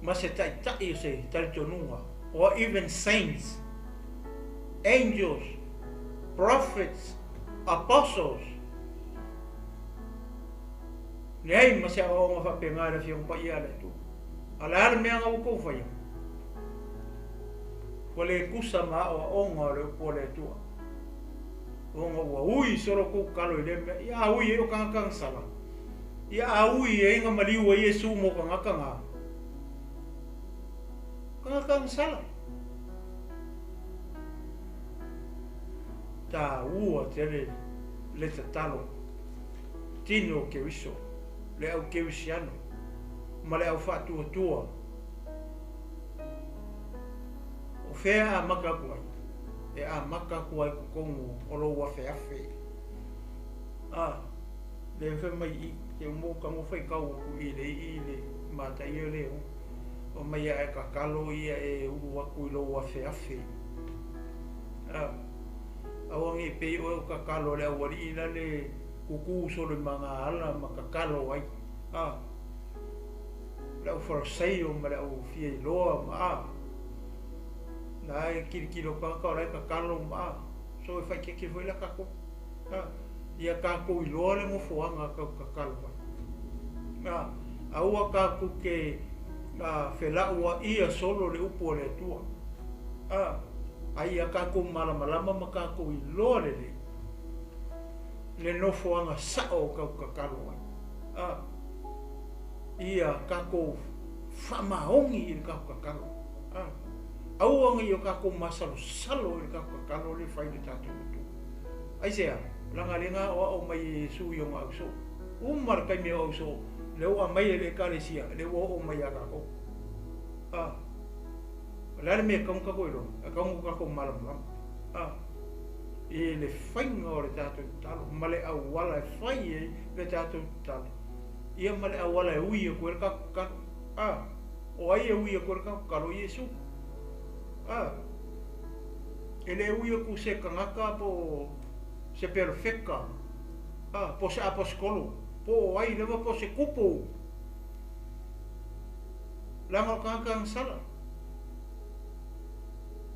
ma se taitai o se talitonuga, or even saints, angels, prophets, apostles. Leai ma se aoaoga faapena i le Afioga Paia a le Atua. A o le a le mea na ua tou faia? Ua le tusa ma aoaoga o le upu a le Atua. Ona ua ui solo tou tatalo i lea mea. Ia a ui ai o tagata na sala. Ia a ui ai na maliu ai Iesu mo tagata na. Tagata na sala. Taua tele le tatalo. Tino o Keriso, le au Kerisiano, ma le au faatuatua. O fea e amata atu ai? E amata atu ai i totonu o lou afeafe. A, lea fai mai i, te umo tago faitau atu i le i le Mataio le o, o mai a e tatalo ia e ulu atu i lou afeafe. A, aua nei pei oe o tatalo a le aualii la le kuku solo i magaala ma tatalo ai. A, le au Farisaio ma le au fia iloa ma a, la e kilokilo tagata o la e tatalo ma a, so e faitete foi la tatou. A, ia tatou iloa le nofoaga tau tatalo ai. A, aua tatou te felauaia solo le upu a le Atua. A, a ia tatou malamalama ma tatou iloa lelei. le nofoaga sa'o o kau tatalo ai. A, ia tatou faamaoni i le tatou tatalo. A, aua ne i o tatou masalosalo i le tatou tatalo lea e fai i le tatou Atua. Aisea? Leaga lea na aoao mai e Iesu i ona ausoo. Uma le taimi o ausoo, lea ua aumai e le Ekalesia, lea ua oo mai ia tatou. A, o le a le mea e tatau ona tatou iloa? E tatau ona tatou malamalama. A, i le faiga o le tatou tatalo ma le auala e fai ai le tatou tatalo, ia ma le auala e ui atu ai le tatou tatalo. A, o ai e ui atu ai le tatou tatalo? O Iesu. A, e le ui atu se tagata po o se perofeta, a, po o se aposetolo, po o ai lava po o se tupu, leaga o tagata agasala.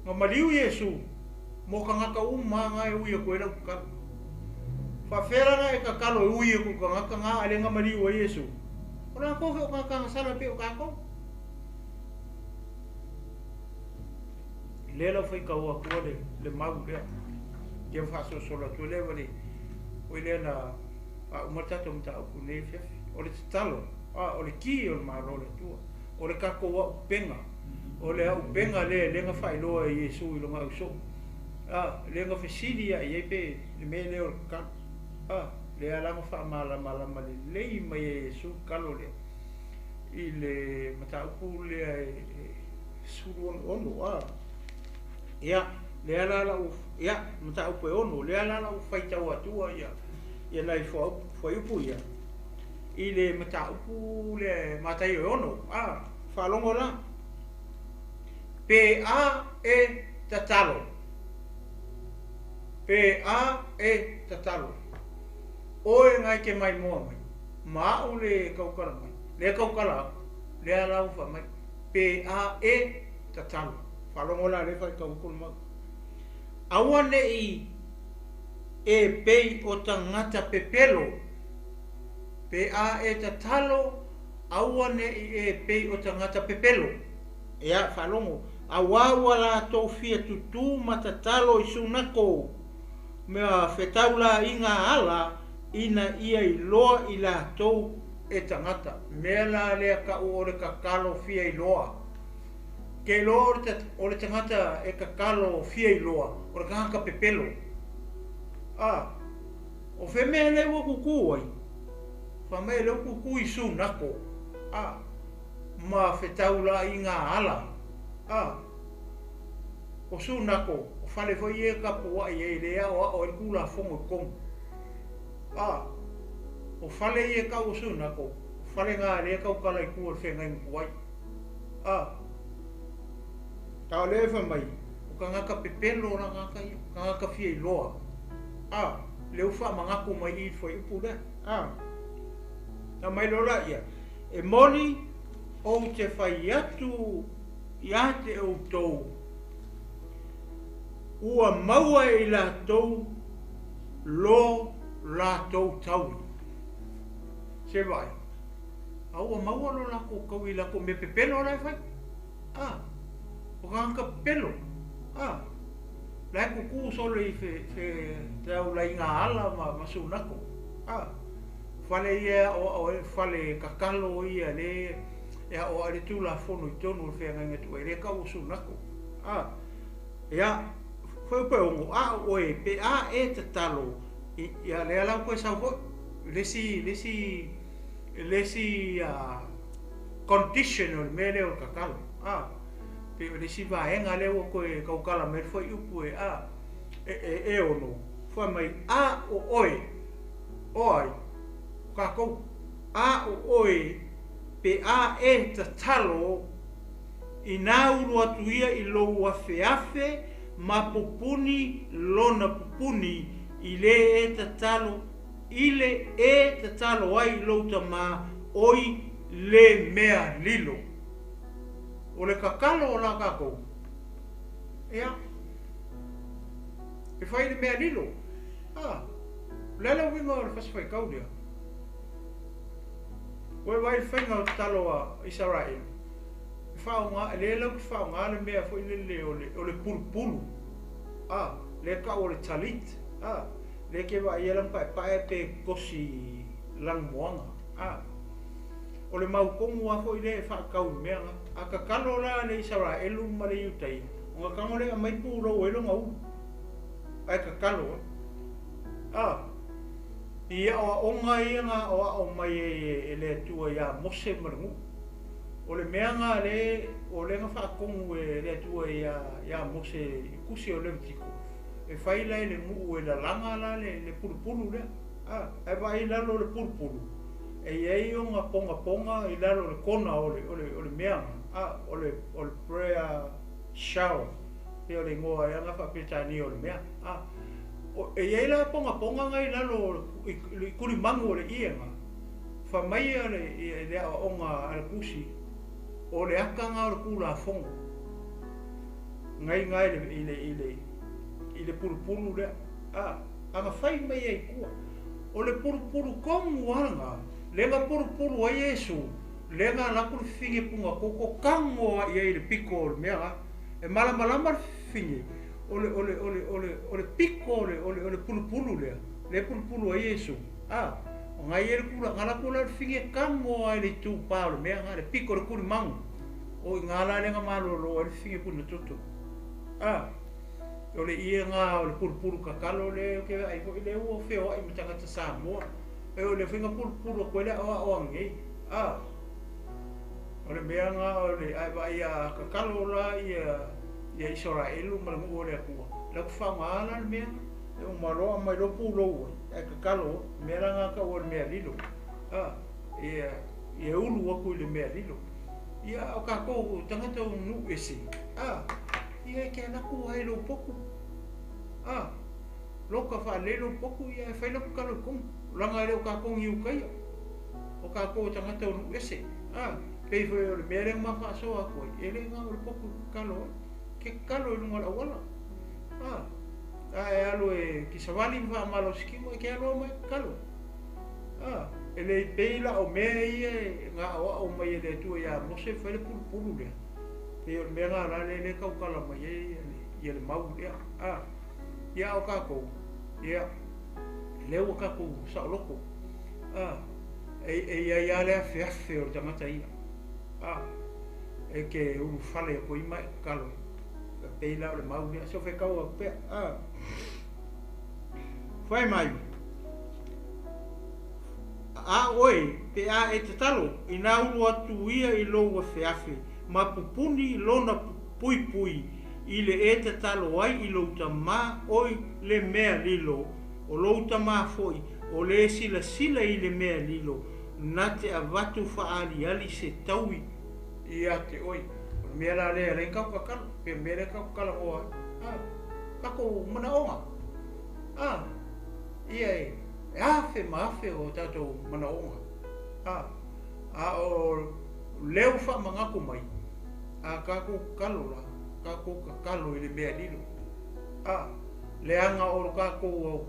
Na maliu Iesu mo tagata uma na e ui atu ai lau tatalo. Faafefea la na e tatalo e ui atu i tagata na a le na maliu ai Iesu? O latou foi o tagata agasala pei o tatou. Lea lau faitau atua le, le mau lea. Ia faasolosolo atu lea ma le, oi lea na faauma le tatou mataupu i lenei afiafi. O le tatalo, a, o le ki o le Malo o le Atua. O le tatou auupega. O le auupega lea lea na faailoa e Iesu i lona ausoo. A, lea na fesili ae i ai pe le mea lea o le tatalo. A, lea la na faamalamalama lelei mai e Iesu le tatalo lea i le mataupu lea e, e 16, a. Ia, lea la lau, ia, mataupu e 6, lea la lau faitau atua ia, ia nai fuaiupu ia, i le mataupu lea Mataio e 6, a, faalogo la. Pe a e tatalo, pe a e tatalo, oe na e te maimoa mai, ma a'u le tautala mai, lea tautala aku, lea la ua fai mai, pe a e tatalo. Faalogo la lea faitau atu le mau. Aua ne i e pei o tagata pepelo, pe a e tatalo, aua ne i e pei o tagata pepelo. Ea, faalogo, auā ua latou fia tutū ma tatalo i sunakou mea fetaulaiga ala ina ia iloa i latou e tagata. Mea la lea ka'u o le tatalo fia iloa. Ke iloa o le, o le tagata e tatalo fia iloa, o le tagata pepelo. A, o fea mea lea ua kukū ai? Fai mai lea ua kukū i sunako, a, ma fetaulaiga ala, a. O sunako, o fale foi ia e tapua'i ai lea e aoao ai le Tulafono i totonu. A, o fale ia e tau o sunako, o fale na lea e tautala i tua o le feagaiga tuai. A, a o lea e fai mai, o tagata pepelo la tagata ia, tagata fia iloa. A, lea ua faamanatu mai i i le fuaiupu lea. A, na mai loa laia, e moni ou te fai atu ia te outou, ua maua e i latou lo latou taui. Se vaai, a ua maua lo latou taui i latou mea pepelo la e fai. A, o tagata pepelo. A, la e kukū solo i fe, fe taulaiga ala ma, ma sunako. A, fale ia e aʻoaʻo ai, fale tatalo ia le e aʻoaʻo ai le Tulafono i totonu o le feagaiga tuai, lea e tau o sunako. A, ia, fuaiupu e 6, a o oe, pe a e tatalo, ia lea la ua toe sau foi le isi, le isi, le isi condition o le mea lea o le tatalo. A, pei o le isi vaega lea ua toe tautala mai ai le fuaiupu e, a, e, e, e 6, fai mai, a o oe, o ai, o tatou, a o oe, pe a e tatalo, inā ulu atu ia i lou afeafe ma pupuni lona pupuni i le e tatalo i le e tatalo ai i lou tamā oi le mea lilo. O le tatalo o la tatou, ea, e fai i le mea lilo. A, o le a le uiga o le fasi faitau lea? Ua e vaai i le faiga o tatalo a Isaraelu, e faaaoga, lea latou te faaaoga le mea foi lele o le, o le pulupulu, a, lea e tau o le talit, a, Lea e te vaaia lana paepae pe kosi lanumoana. A O le mautonu lava foi lea e faatau i mea na. A tatalo la le Isaraelu ma le Iutaia, ona tago lea e aumai pulou ai lona ulu, ae tatalo ai. A I aoaoga ia na aoao mai ai e le Atua ia Mose ma le nuu. O le mea na lea o lea na faatonu e le Atua ia Mose i tusi o Levitiko, e fai la i le nuu e lalaga la le pulupulu lea. A, ae vaai i lalo o le pulupulu, e i ai ona pogapoga i lalo o le kona o le, o le, o le mea na, a, o le, o le prayer shawl, pe o le igoa ea na faa-Peretania o le mea. A, o, e i ai la pogapoga na i lalo o le, i, i tulimanu o le ie na, fai mai ia le, ia, le aoaoga a le tusi, o le ata na o le Tulafono, na i ina i le, i le, i le, i le pulupulu lea. A, a na fai mai ai i tua. O le pulupulu tonu lava lena, lea na pulupulu ai Iesu, lea na alu atu le fafine puna toto tago lava i ai i le pito o le mea la. E malamalama le fafine, o le, o le, o le, o le, o le pito o le, o le, o le pulupulu lea, lea e pulupulu ai Iesu. A, o na i ai le tulaga, na alu atu la le fafine tago lava i le itupa o le mea lena, le pito o le tulimanu. O i ina la lea na malolo ai le fafine puna toto. A. O le ie na o le pulupulu tatalo lea ou te vaai foi lea ua feoai ma tagata Samoa. E o lea foi na pulupulu atu ai le aoao anei. A o le mea na o le ae vaai a tatalo la ia ia Isaraelu ma le nuu o le Atua. Lau te faaaoga la le mea na. E uma loa aumai loa pulou ai ae tatalo ai. Mea la na tau o le mea lilo. A ia ia ulu atu i le mea lilo. Ia a o tatou o tagata o nuu ese. A Ia e te alu atu ai i lou potu. A, loka faalelei lou potu, ia e fai lau tatalo i tonu. Leaga e le o tatou ni Iutaia. O tatou o tagata o nuu ese. A, pei foi o le mea lea na ma faasoa atu ai, e le na o le potu e tatalo ai. Ke tatalo i luga o le auala. A, a e alu e te savali ma faamalosi tino, e te alu lava ma e tatalo. A, e le i pei la o mea ia e gaoao mai e le Atua ia Mose e fai le pulupulu lea. Pei o le mea lena la lea e tautala mai ai ia le mau lea. A, ia a o tatou, ia, lea ua tatou saoloto. A, e, e i ai lava le afeafe o le tagata ia. A, e te ulufale atu ai ma e tatalo. E pei la o le mau lea. Se o fetau atu pea. A, fai mai, a oe, pe a e tatalo, inā ulu atu ia i lou afeafe, ma pupuni lona puipui i le e tatalo ai i lou tamā oi le mea lilo, o lou tamā foi o le silasila i le mea lilo, na te avatu faaaliali se taui ia te oe. O le mea la lea e ala ai ona tatou tatalo, pe o le mea lea tatou talanoa ai, a, tatou manaoga, a, ia e afe ma afe o tatou manaoga, a, a o lea ua faamanatu mai, a tatou tatalo la, tatou tatalo i le mea lilo. A, leaga o lo tatou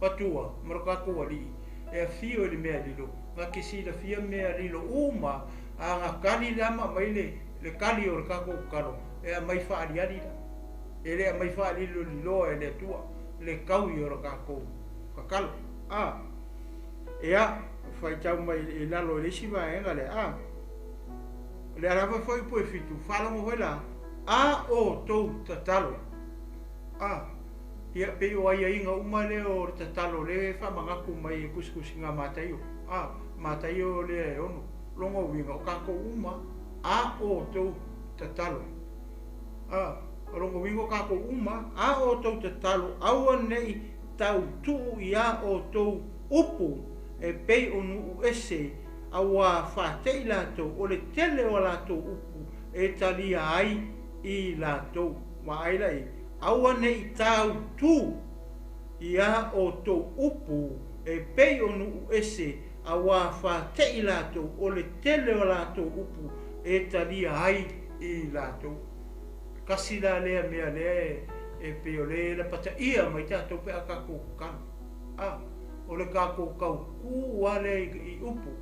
Atua ma lo tatou Alii e afio i le mea lilo, na te silafia mea lilo uma, a na kali la ma aumai le, le kali o le tatou tatalo, e aumai faaliali la. E le aumai faaliloliloa e le Atua le taui o le tatou tatalo. A, Ia, faitau mai i lalo i le isi vaega lea, a. O le a lava foi upu e fitu, faalogo foi la, a outou tatalo. A, ia, pei o aiaiga uma lea o le tatalo lea e faamanatu mai e tusitusiga a Mataio. A, Mataio lea e ono, lona uiga, o tatou uma, a outou tatalo. A, o lona uiga o tatou uma, a outou tatalo, aua ne i tau tuu i a outou upu e pei o nuu ese, auā faate'i latou o le tele o a latou upu e talia ai i latou. Vaai la i, aua ne i tau tuu i a outou upu e pei o nuu ese, auā faate'i latou o le tele o a latou upu e talia ai i latou. Tasi la lea mea lea e pei o lea e lapataia mai tatou pe a tatou tatalo. A, o le tatou tautū lava lea i upu,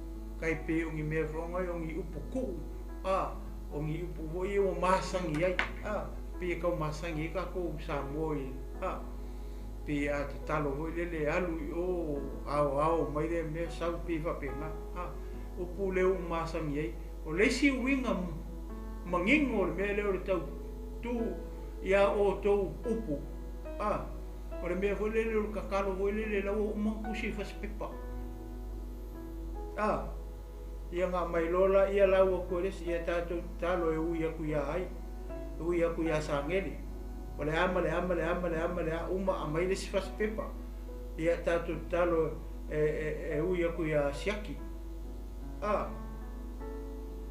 tai pei o ni mea foi nai o ni upu kuʻu, a, o ni upu foi ia ua masani ai, a, pei e tau masani ai tatou Samoa i, a. Pei a tatalo foi lele alu i o aoao mai lea mea sau pei faapena. A, upu lea ua masani ai. O le isi uiga manino o le mea lea o le tau tuu ia outou upu. A, o le mea foi lele o le tatalo foi lele la ua uma ona tusi i fasipepa. A, ia na aumai loa laia lau atu e le isi, ia tatou tatalo e ui atu ia ai, e ui atu ia Sagele. O le a ma le a ma le a ma le a ma le a, uma aumai le isi fasipepa. Ia tatou tatalo e ui atu ia Siaki. A,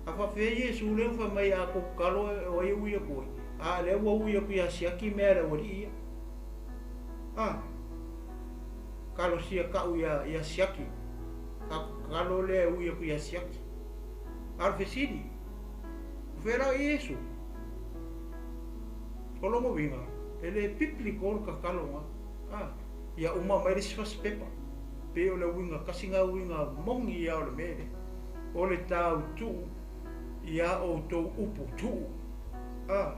a faapefea Iesu lea ua fai mai a tou tatalo o ai e ui atu ai? A lea ua ui atu ia Siaki mea a le aualii ia. A, talosia tau ia Siaki. Tatou tatalo lea e ui atu ia Siaki. A o le fesili, o fea la Iesu? O lona uiga, e le biblical le tatalo na. A, ia uma mai le isi fasipepa. Pei o le uiga tasi na uiga moni ia o le mea lea. O le tau tuu ia outou upu tuu. A,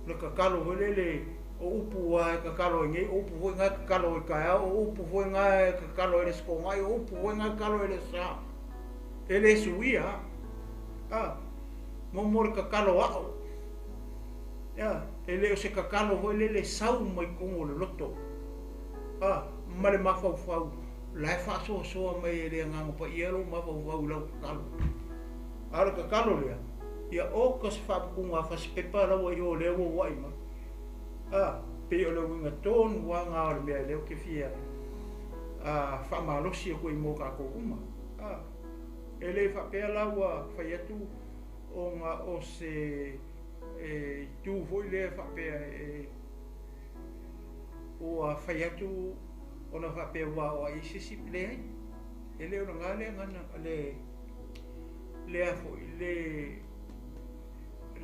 le tatalo foi lele o upu a e tatalo ai nei, o upu foi na e tatalo ai taeao, o upu foi na e tatalo ai le Aso Toonai, o upu foi na e tatalo ai le Aso Sa. E le suia a. A, mo le tatalo ao. Ia, e le o se tatalo foi lele sau mai totonu o le loto. A, ma le mafaufau, la e faasoasoa mai e le Agaga Paia lou mafaufau i lau tatalo. A o le tatalo lea, ia oka se faaputuga fasipepa la ua i o lea ua ua'i mai. A, pei o le uiga tonu lava na o le mea lea ou te fia faamalosi atu ai mo tatou uma. A, e le faapea la ua fai atu ona o se itu foi lea faapea e ua fai atu ona faapea ua aoai ai se isi, leai. E le o lena le gagana, le lea foi,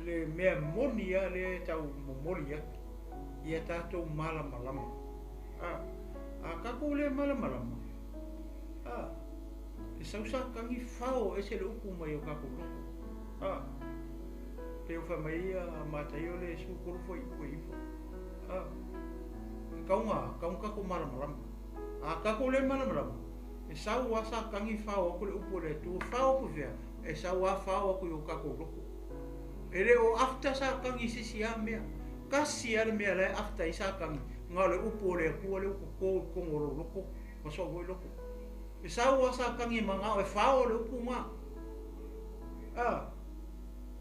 le mea moni lava lea e tau momoli atu, ia tatou malamalama. A tatou le malamalama, a, e sau satani fao ese le upu mai o tatou loto. A, pei o fai mai ia Mataio le 13 fuaiupu e 9. A, e tau na tatou malamalama. A tatou le malamalama, e sau lava satani fao atu le upu o le Atua. Fao atu i fea? E sau lava fao atu i o tatou loto. E le o after satani i se isi lava mea. Tasi lava le mea la e after ai satani, na o le upu o le Atua lea ua toto i totonu o lou loto ma so'u foi loto. E sau lava satani e manao e fao le upu na. A,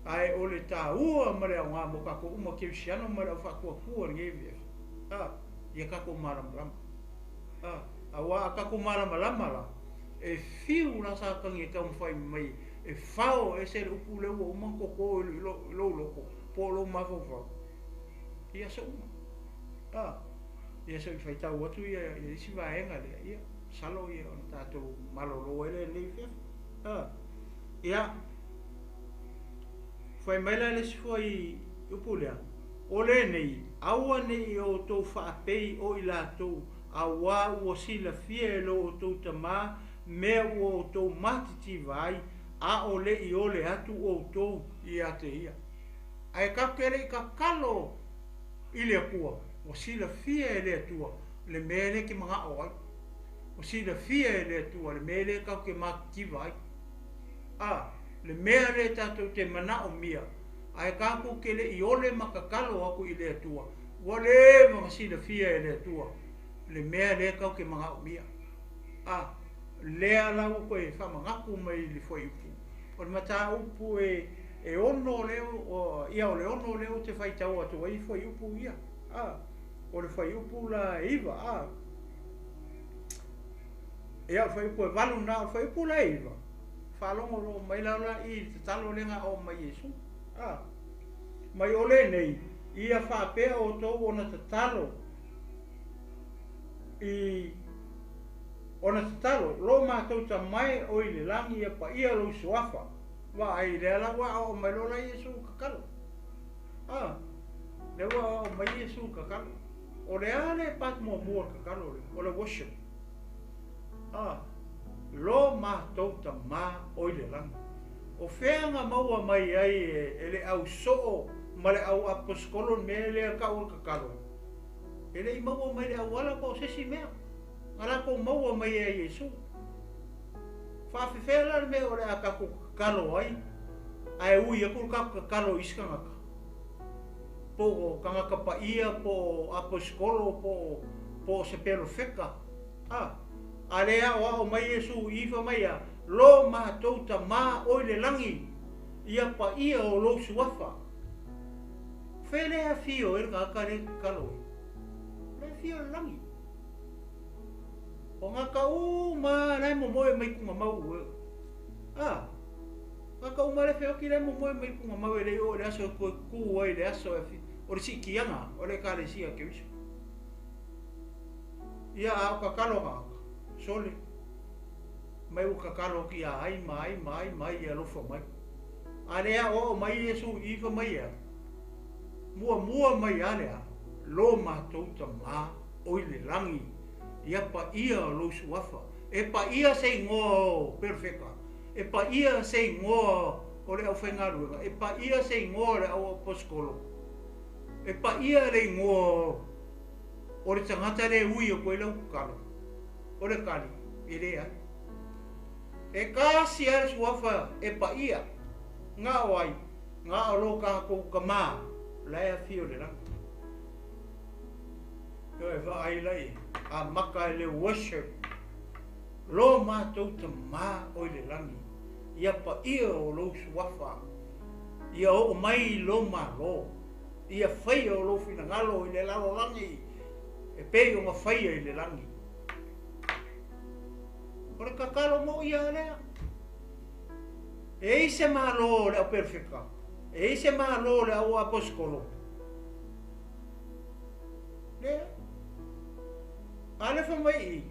ae o le taua ma le aoga mo tatou uma kerisiano ma le au faatuatua i lenei afiafi. A, ia tatou malamalama. A, auā a tatou malamalama la, e fiu la satani e taumafai mai e fao ese le upu lea ua uma ona toto i lou loto po o lou mafaufau i aso uma. A, ia se i faitau atu ia isi vaega lea, ia, masalo ia ona tatou malolo ai lea i lenei afiafi. A, ia, fai mai la le isi foi upu lea, o lenei, aua ne i outou faapei o i latou, auā ua silafia e lo outou Tamā mea ua outou matitiva ai, a o le i ole atu outou ia te ia. Ae tatou te le i tatalo i le Atua, ua silafia e le Atua le mea lea e te manao ai. Ua silafia e le Atua le mea lea tatou te matitiva ai. A, le mea lea tatou te manaomia, ae tatou te le i ole ma tatalo atu i le Atua, ua leva ona silafia e le Atua le mea lea tatou te manaomia. A, lea la ua toe faamanatu mai i le fuaiupu, o le mataupu e ono lea, ia o le ono lea ou te faitau atu ai fuaiupu ia. A, o le fuaiupu la e 9, a, ia o le fuaiupu e 8 na, o le fuaiupu la e 9, faalogo loa mai la la i le tatalo lea na oo mai Iesu. A, mai o lenei, ia faapea outou ona tatalo i ona tatalo, lo matou Tama e o i le lagi, ia paia lou suafa. Vaai, lea la ua aoao mai loa la Iesu tatalo. A, lea ua aoao mai Iesu tatalo. O le a le part muamua o le tatalo lea? O le worship. A, lo matou Tama o i le lagi. O fea na maua mai ai e le au soo ma le au aposetolo le mea lea tau o le tatalo? E le i maua mai le auala po o se isi mea. Na latou maua mai ia Iesu. Faafefea la le mea o le a tatou tatalo ai ae ui atu le tatou tatalo i isi tagata? Po o tagata paia, po o aposikolo, po o se pelofeta. A, a lea e aoao mai Iesu i i fai mai a, Lo matou Tamā o i le lagi, ia paia o lou suafa. Fea lea e afio ai le tagata lea e tatalo ai? O lea e afio i le lagi. O gata uma la e momoe mai tugamau e. A, gata uma lea feoti la e momoe mai tugamau e le i oo i le aso e toe tu ai le aso e o le siitiaga o le Ekalesia a Keriso. Ia, a o tatalo a tagata, sole, mai ua tatalo atu ia ai ma ai ma ai ma ai ia alofa mai. A lea aoao mai Iesu i fai mai ea, muamua mai a lea, lo matou Tamā o i le lagi, ia paia o lou suafa. E paia se igoa o perofeta, e paia se igoa o le aufaigaluega, e paia se igoa o le auaposikolo, e paia le igoa o le tagata lea e ui atu ai lau tatalo. O le tali, e leai. E tasi lava le suafa e paia, na o ai? Na o lo tatou Tamā la e afio i le lagi. Ioe, vaai la i amata i le worship, Lo matou Tamā o i le lagi, ia paia o lou suafa, ia oo mai lo Malo, ia faia o lou finagalo i le lalolagi e pei ona faia i le lagi. O le tatalo moʻi lava lea. E i ai se Malo o le au perofeta, e i ai se Malo o le au aposikolo. Leai. A lea fai mai i i,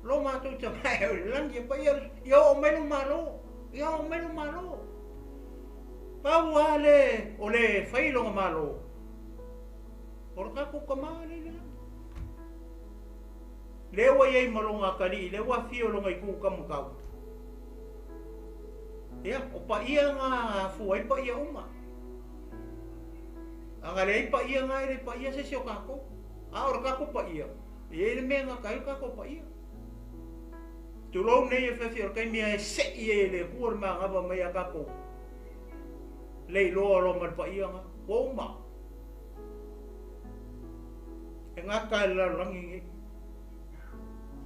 lo matou tama e o i le lagi, e paia, ia oo mai lo Malo, ia oo mai lo Malo. Pau lava le o le fai lona Malo, o le tatou tama lea i le lagi. Lea ua i ai ma lona atalii, lea ua afio i lona itu taumatau. Ia, o paia na afua ai paia uma. A na leai paia na, e le paia se isi o tatou. A o le tatou paia, e i ai le mea e gata ai le tatou paia. Tulou nei afiafi o le taimi e sei ai e le Atua le manava mai ia tatou. Le iloa loa ma le paia na, ua uma. E gata i le lalolagi lenei.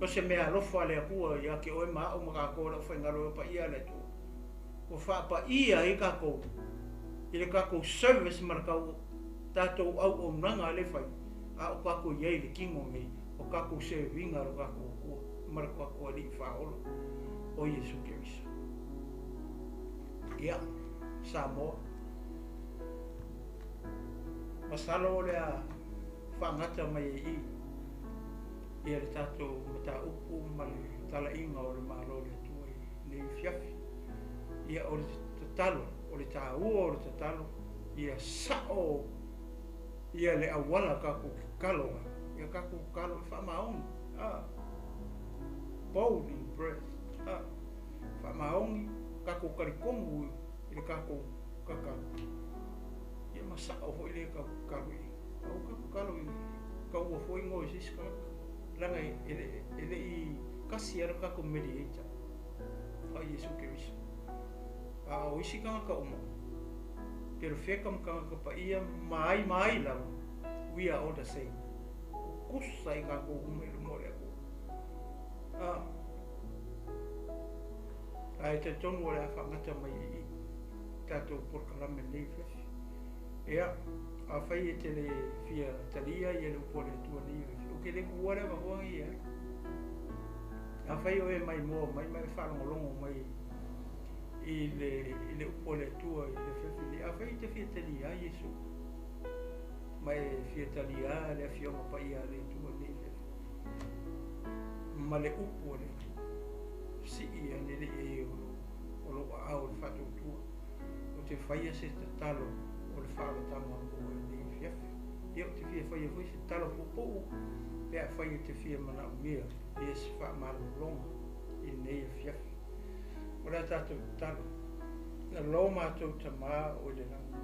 O se mea alofa a le Atua ia te oe ma au ma tatou le aufaigaluega paia a le Atua. Ua faapaia ai tatou i le tatou service ma le tatou auaunaga lea e fai, a o tatou i ai i le tino nei o tatou serviga lo tatou Atua ma le tatou Alii Faaola o Iesu Keriso. Ia, Samoa. Masalo o le a faagata mai ai i i le tatou mataupu ma le talaiga o le Malo o le Atua i lenei afiafi. Ia, o le tatalo, o le taua o le tatalo, ia sao ia le auala tatou tatalo ai. Ia tatou tatalo e faamaoni. Ah, bold in breath. Ah, faamaoni, tatou talitonu i le tatou tatalo. Ia ma sao foi lea tau tatalo i ai. Aua tau tatalo i taua foi igoa i se isi tagata. Leaga e le i kasi lava le tatou mediator, a Iesu Keriso. A o isi tagata uma, perofeta ma tagata paia ma ai ma ai lava, we are all the same. Tutusa i tatou uma i luma o le Atua. A, ae talitonu o le a faagata mai i i tatou polokalame nei afiafi. Ia, afai e te le fia talia ia le upu a le Atua nei afiafi, ou te le tuua le avanoa nei e alu. Afai o e maimoa mai ma e faalogologo mai i le, i le upu a le Atua i le afiafi nei, afai e te fia talia Iesu, ma e fia talia le Afioga Paia a le Atua nei afiafi, ma le upu a le Atua, sii ane le ee o lou aao i le faatuatua. Ou te faia se tatalo o le faaolataga mo oe i lenei afiafi. Ia, ou te fia faia foi se tatalo puupuu pe afai e te fia manaomia ia se faamalologa i lenei afiafi. O le a tatou tatalo. Lo matou Tamā o i le lagi.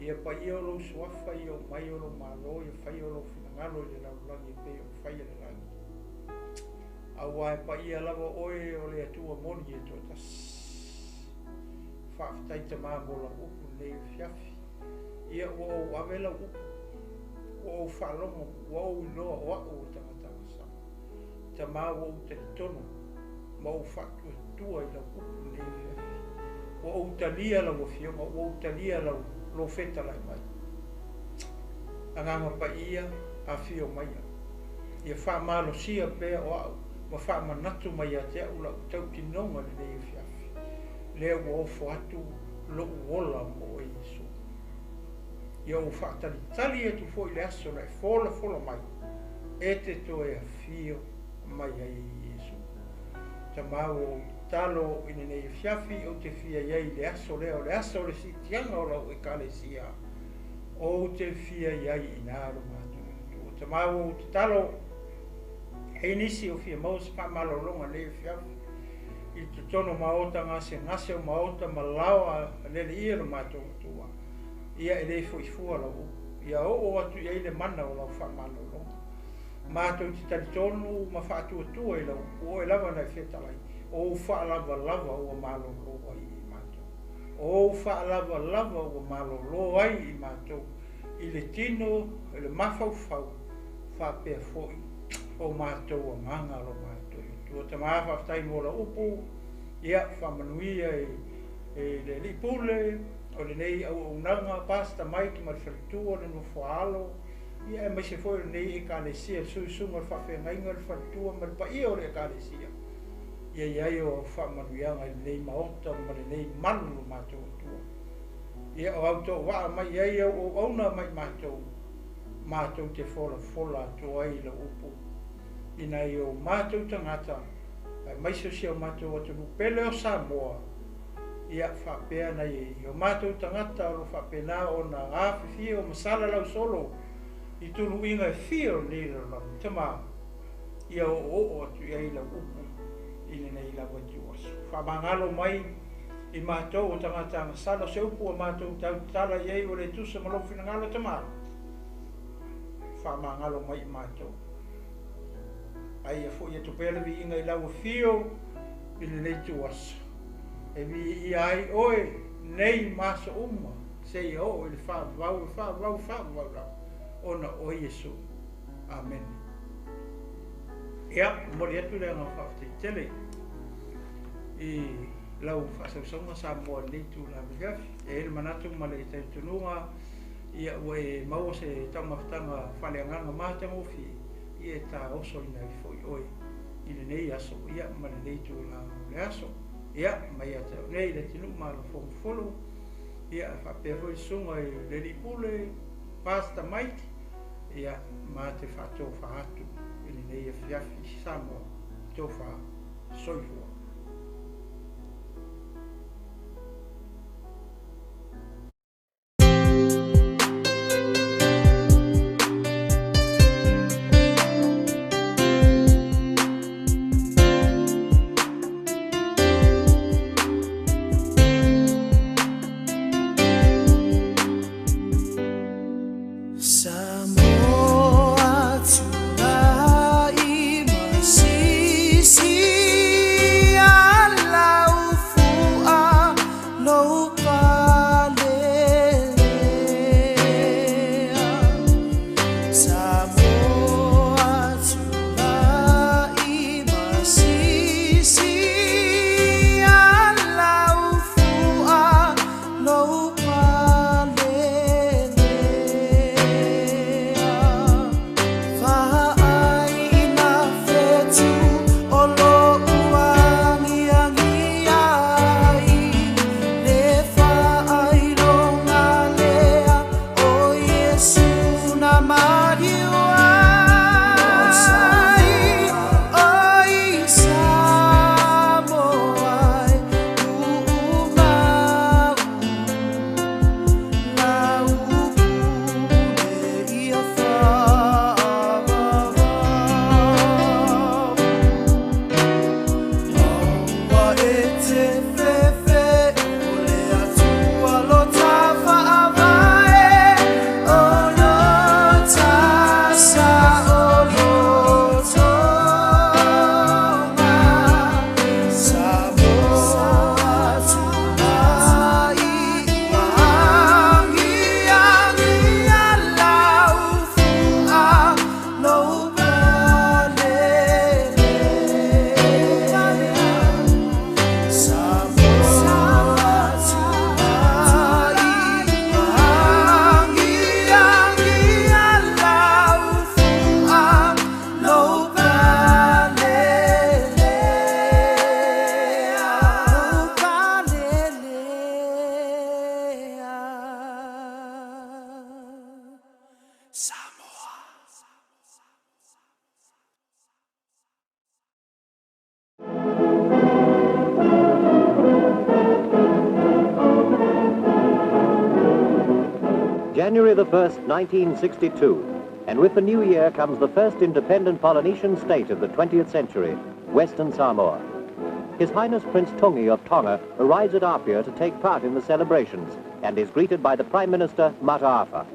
Ia paia o lou suafa, ia oo mai o lou malo, ia faia o lou finagalo i le lalolagi e pei ona faia i le lagi. Aua e paia lava oe o le Atua moni e toatasi. Faafetai Tama mo lau upu i lenei afiafi. Ia ua ou ave lau upu, ua ou faalogo, ua ou iloa o au o le tagata agasala. Tama ua ou talitonu ma ou faatuatua i lau upu i lenei afiafi. Ua ou talia lau afioga, ua ou talia lau lou fetalai mai. Agaga Paia, afio maia. Ia faamalosia pea o au ma faamanatu mai ia te au lau tautinoga i lenei afiafi. Lea ua ofo atu lou ola mo oe Iesu. Ia ou faatalitali atu foi i le aso na e folafola mai, e te toe afio mai ai e Iesu. Tama ua ou tatalo i lenei afiafi, ou te fia i ai i le aso lea, o le aso o le siitiaga o lau Ekalesia, ou te fia i ai i ina lo matou Atua. Tama ua ou tatalo, e i ai nisi o fia maua se faamalologa i lenei afiafi, i totonu o maota gasegase o maota ma laoa leleia lo matou Atua, ia e le foi fua lau upu, ia oo atu i ai le mana o lau faamalologa. Matou te talitonu ma faatuatua i lau upu, o oe lava na e fetalai, o ou faalavalava ua malolo ai i matou. O ou faalavalava ua malolo ai i matou i le tino, i le mafaufau, faapea foi o matou agaga lo matou Atua. Tama, faafetai mo lau upu, ia faamanuia i le Alii Pule o lenei auaunaga, Pastor Mike ma le faletua, le nofoaalo, ia aemaise foi o lenei Ekalesia, le suisuga o le faafeagaiga, le faletua ma le paia o le Ekalesia. Ia i ai o au faamanuiaga i lenei maota ma lenei malu lo matou Atua. Ia o au touvaa mai i ai au auauna ma i matou, matou te folafola atu ai i lau upu i nai o matou tagata, aemaise o si o matou atunuu pele o Samoa, ia faapea nai o matou tagata o lo o faapena ona afifio ma salalau solo i tuluiga e fia o lenei lalolagi. Tama, ia oooo atu i ai lau upu i lenei lava ituaso. Faamagalo mai i matou o tagata agasala, o se upu ua matou tautala i ai ua le tusa ma lou finagalo, Tama, faamagalo mai i matou. Ai ia foi atu pea le viiga i lau afio i lenei ituaso, e viia ai oe nei ma aso uma, seia oo i le faavavau e faavavau faavavau lava, ona o Iesu. Amene. Ia, momoli atu le agaga faafetai tele i lau faasausauga Samoa i lenei itula afiafi. E i ai le manatu ma le talitonuga, ia ua e maua se taumafataga faaleagaga matagofie, ia e taosoina ai foi oe i lenei aso, ia ma lenei itula o le aso. Ia, mai ia te au nei Leatinuu ma Alofogofolo, ia faapea foi le susuga i le Alii Pule, Pastor Mike, ia ma te faatofa atu i lenei afiafi Samoa, tofa soifua. Samoa tulai ma sisi Samoa. January the 1st, 1962. And with the new year comes the first independent Polynesian state of the 20th century, Western Samoa. His Highness Prince Tungi of Tonga arrives at Apia to take part in the celebrations and is greeted by the Prime Minister, Mataafa.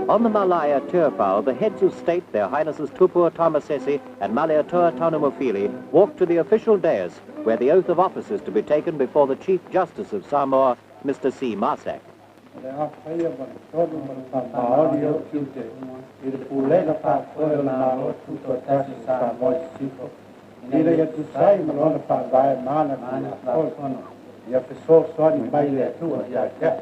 On the Malaya Tiafau, the heads of state, their Highnesses Tupua Tamasese and Malietoa Tanumafili, walk to the official dais where the oath of office is to be taken before the Chief Justice of Samoa, Mr. C. Marsack. O le afaia ma le tonu ma le faamaoni o ou tiute i le Pulega Faafoe o le Malo Tutoatasi o Samoa i Sisifo, ina ia tusa ai ma Lona Faavae ma ana Tulafono, ia fesoasoani mai le Atua ia te au.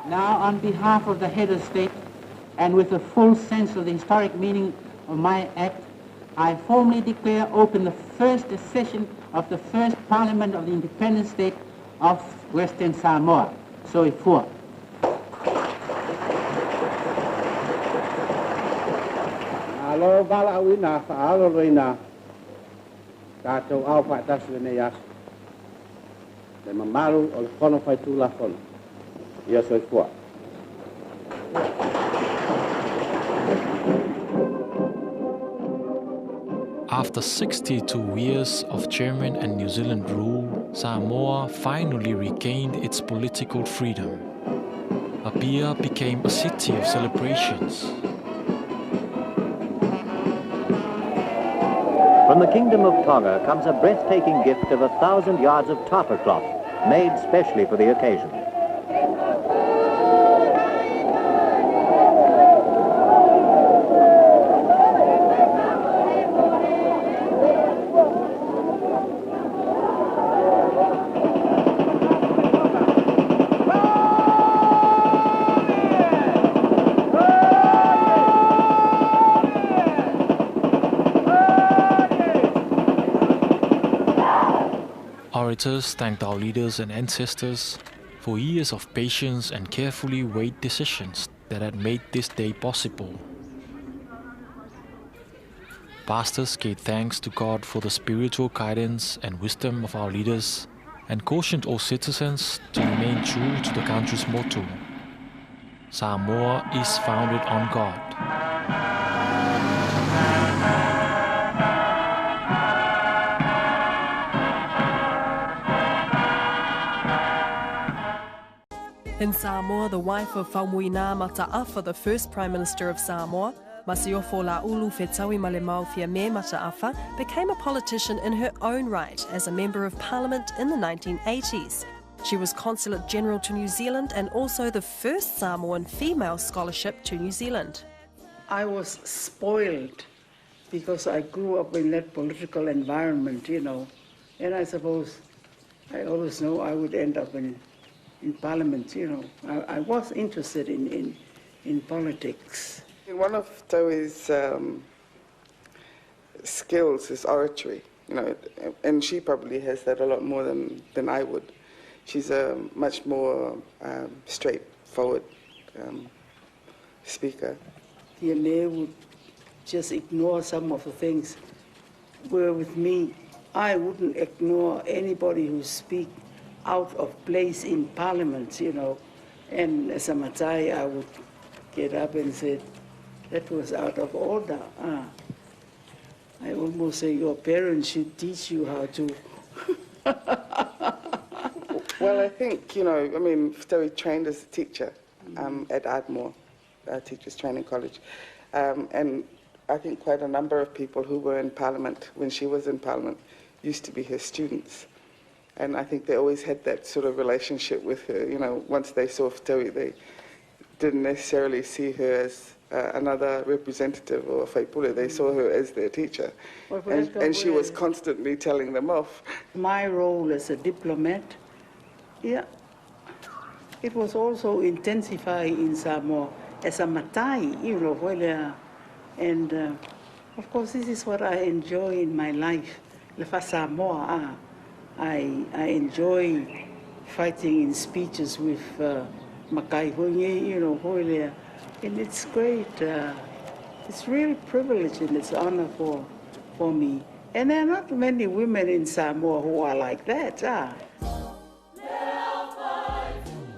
Now, on behalf of the head of state, and with a full sense of the historic meaning of my act, I formally declare open the first session of the first parliament of the independent state of Western Samoa. Soifua. Malo valaauina faaloloina tatou ao faatasi lenei aso. Le mamalu o le Fono Faitulafono. Ia soifua. After 62 years of German and New Zealand rule, Samoa finally regained its political freedom. Apia became a city of celebrations. From the Kingdom of Tonga comes a breathtaking gift of 1,000 yards of tapa cloth, made specially for the occasion. Orators thanked our leaders and ancestors for years of patience and carefully weighed decisions that had made this day possible. Pastors gave thanks to God for the spiritual guidance and wisdom of our leaders and cautioned all citizens to remain true to the country's motto. Samoa is founded on God. In Samoa, the wife of Faumuina Mata'afa, the first Prime Minister of Samoa, Masiofo La'ulu Fetaui Malemau Fiame Mata'afa, became a politician in her own right as a Member of Parliament in the 1980s. She was Consulate General to New Zealand and also the first Samoan female scholarship to New Zealand. I was spoiled because I grew up in that political environment, you know. And I suppose I always know I would end up in, in parliament, you know. I, I was interested in, in, in politics. One of Taui's skills is oratory, you know, and she probably has that a lot more than, than I would. She's a much more straightforward speaker. Fiame would just ignore some of the things. Where with me, I wouldn't ignore anybody who speak out of place in parliament, you know. And as a Matai, I would get up and say, that was out of order. Ah. I almost say your parents should teach you how to. Well, I think, you know, I mean, Ftawi trained as a teacher at Ardmore Teachers Training College. And I think quite a number of people who were in Parliament when she was in Parliament used to be her students. And I think they always had that sort of relationship with her. You know, once they saw Ftawi, they didn't necessarily see her as another representative or a faipule. They saw her as their teacher. Well, And she was constantly telling them off. My role as a diplomat, yeah, It was also intensified in Samoa as a matai, you know, and of course this is what I enjoy in my life. Le Samoa, I enjoy fighting in speeches with matai, you know, and it's great. It's real privilege and it's honor for me. And there are not many women in Samoa who are like that.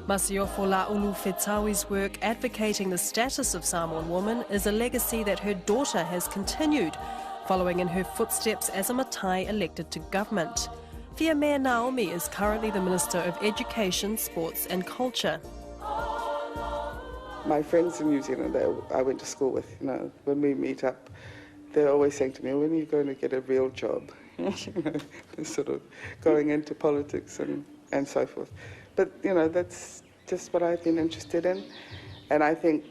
Masiofo La'ulu Fetaui's work advocating the status of Samoan women is a legacy that her daughter has continued, following in her footsteps as a Matai elected to government. Fiame Naomi is currently the Minister of Education, Sports and Culture. My friends in New Zealand that I went to school with, you know, when we meet up, they're always saying to me, when are you going to get a real job? You know, sort of going into politics and so forth. But, you know, that's just what I've been interested in. And I think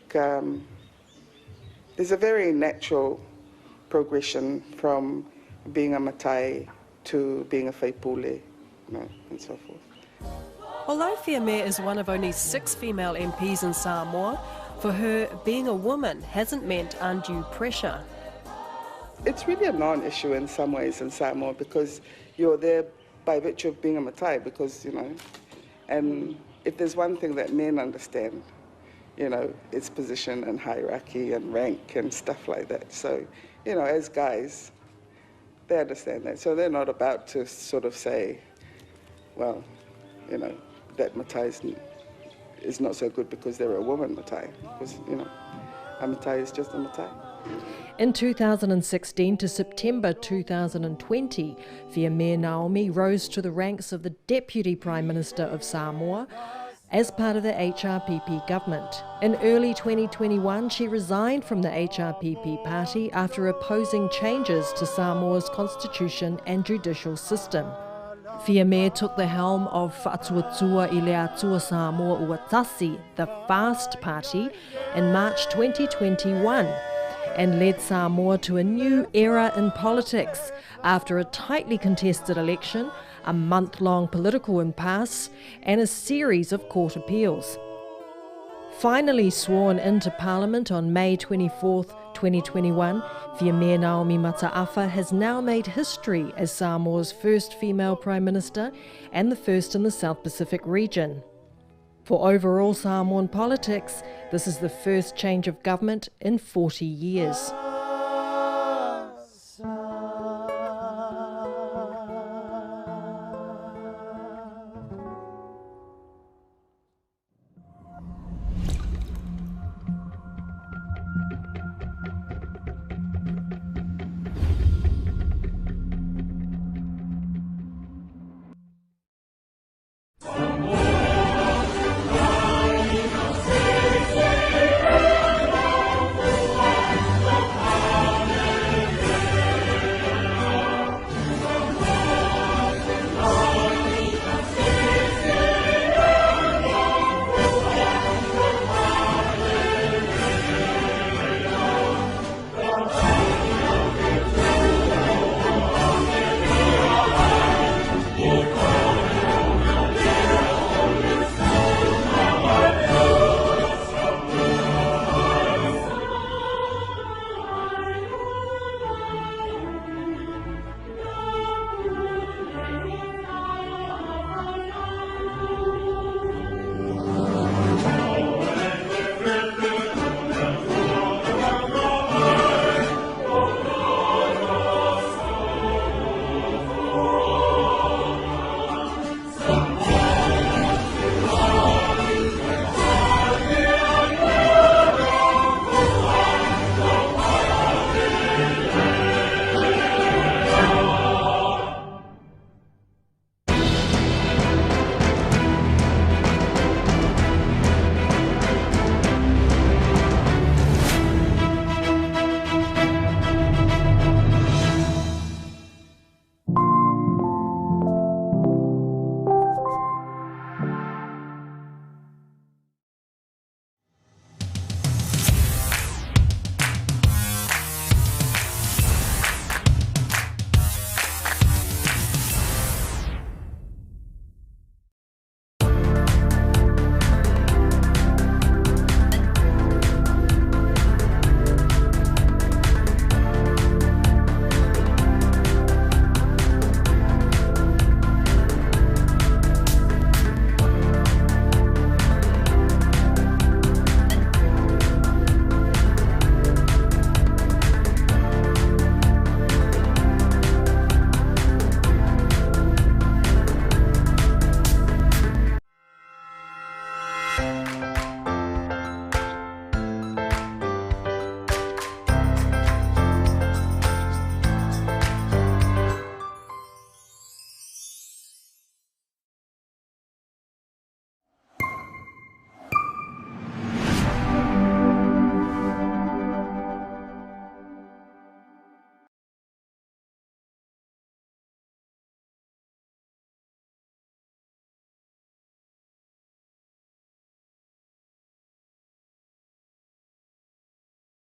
there's a very natural progression from being a matai to being a faipule, you know, and so forth. Although Fiame is one of only 6 female MPs in Samoa, for her, being a woman hasn't meant undue pressure. It's really a non-issue in some ways in Samoa because you're there by virtue of being a matai, because, you know, and if there's one thing that men understand, you know, it's position and hierarchy and rank and stuff like that. So, you know, as guys, they understand that. So they're not about to sort of say, well, you know, that matai is not so good because they're a woman matai. Because, you know, a matai is just a matai. In 2016 to September 2020, Fiame Naomi rose to the ranks of the Deputy Prime Minister of Samoa as part of the HRPP government. In early 2021, she resigned from the HRPP party after opposing changes to Samoa's constitution and judicial system. Fiame took the helm of Faatuatua i le Atua Samoa Ua Tasi, the FAST Party, in March 2021 and led Samoa to a new era in politics after a tightly contested election, a month-long political impasse and a series of court appeals. Finally sworn into Parliament on May 24, 2021, Fiame Naomi Mata'afa has now made history as Samoa's first female Prime Minister and the first in the South Pacific region. For overall Samoan politics, this is the first change of government in 40 years.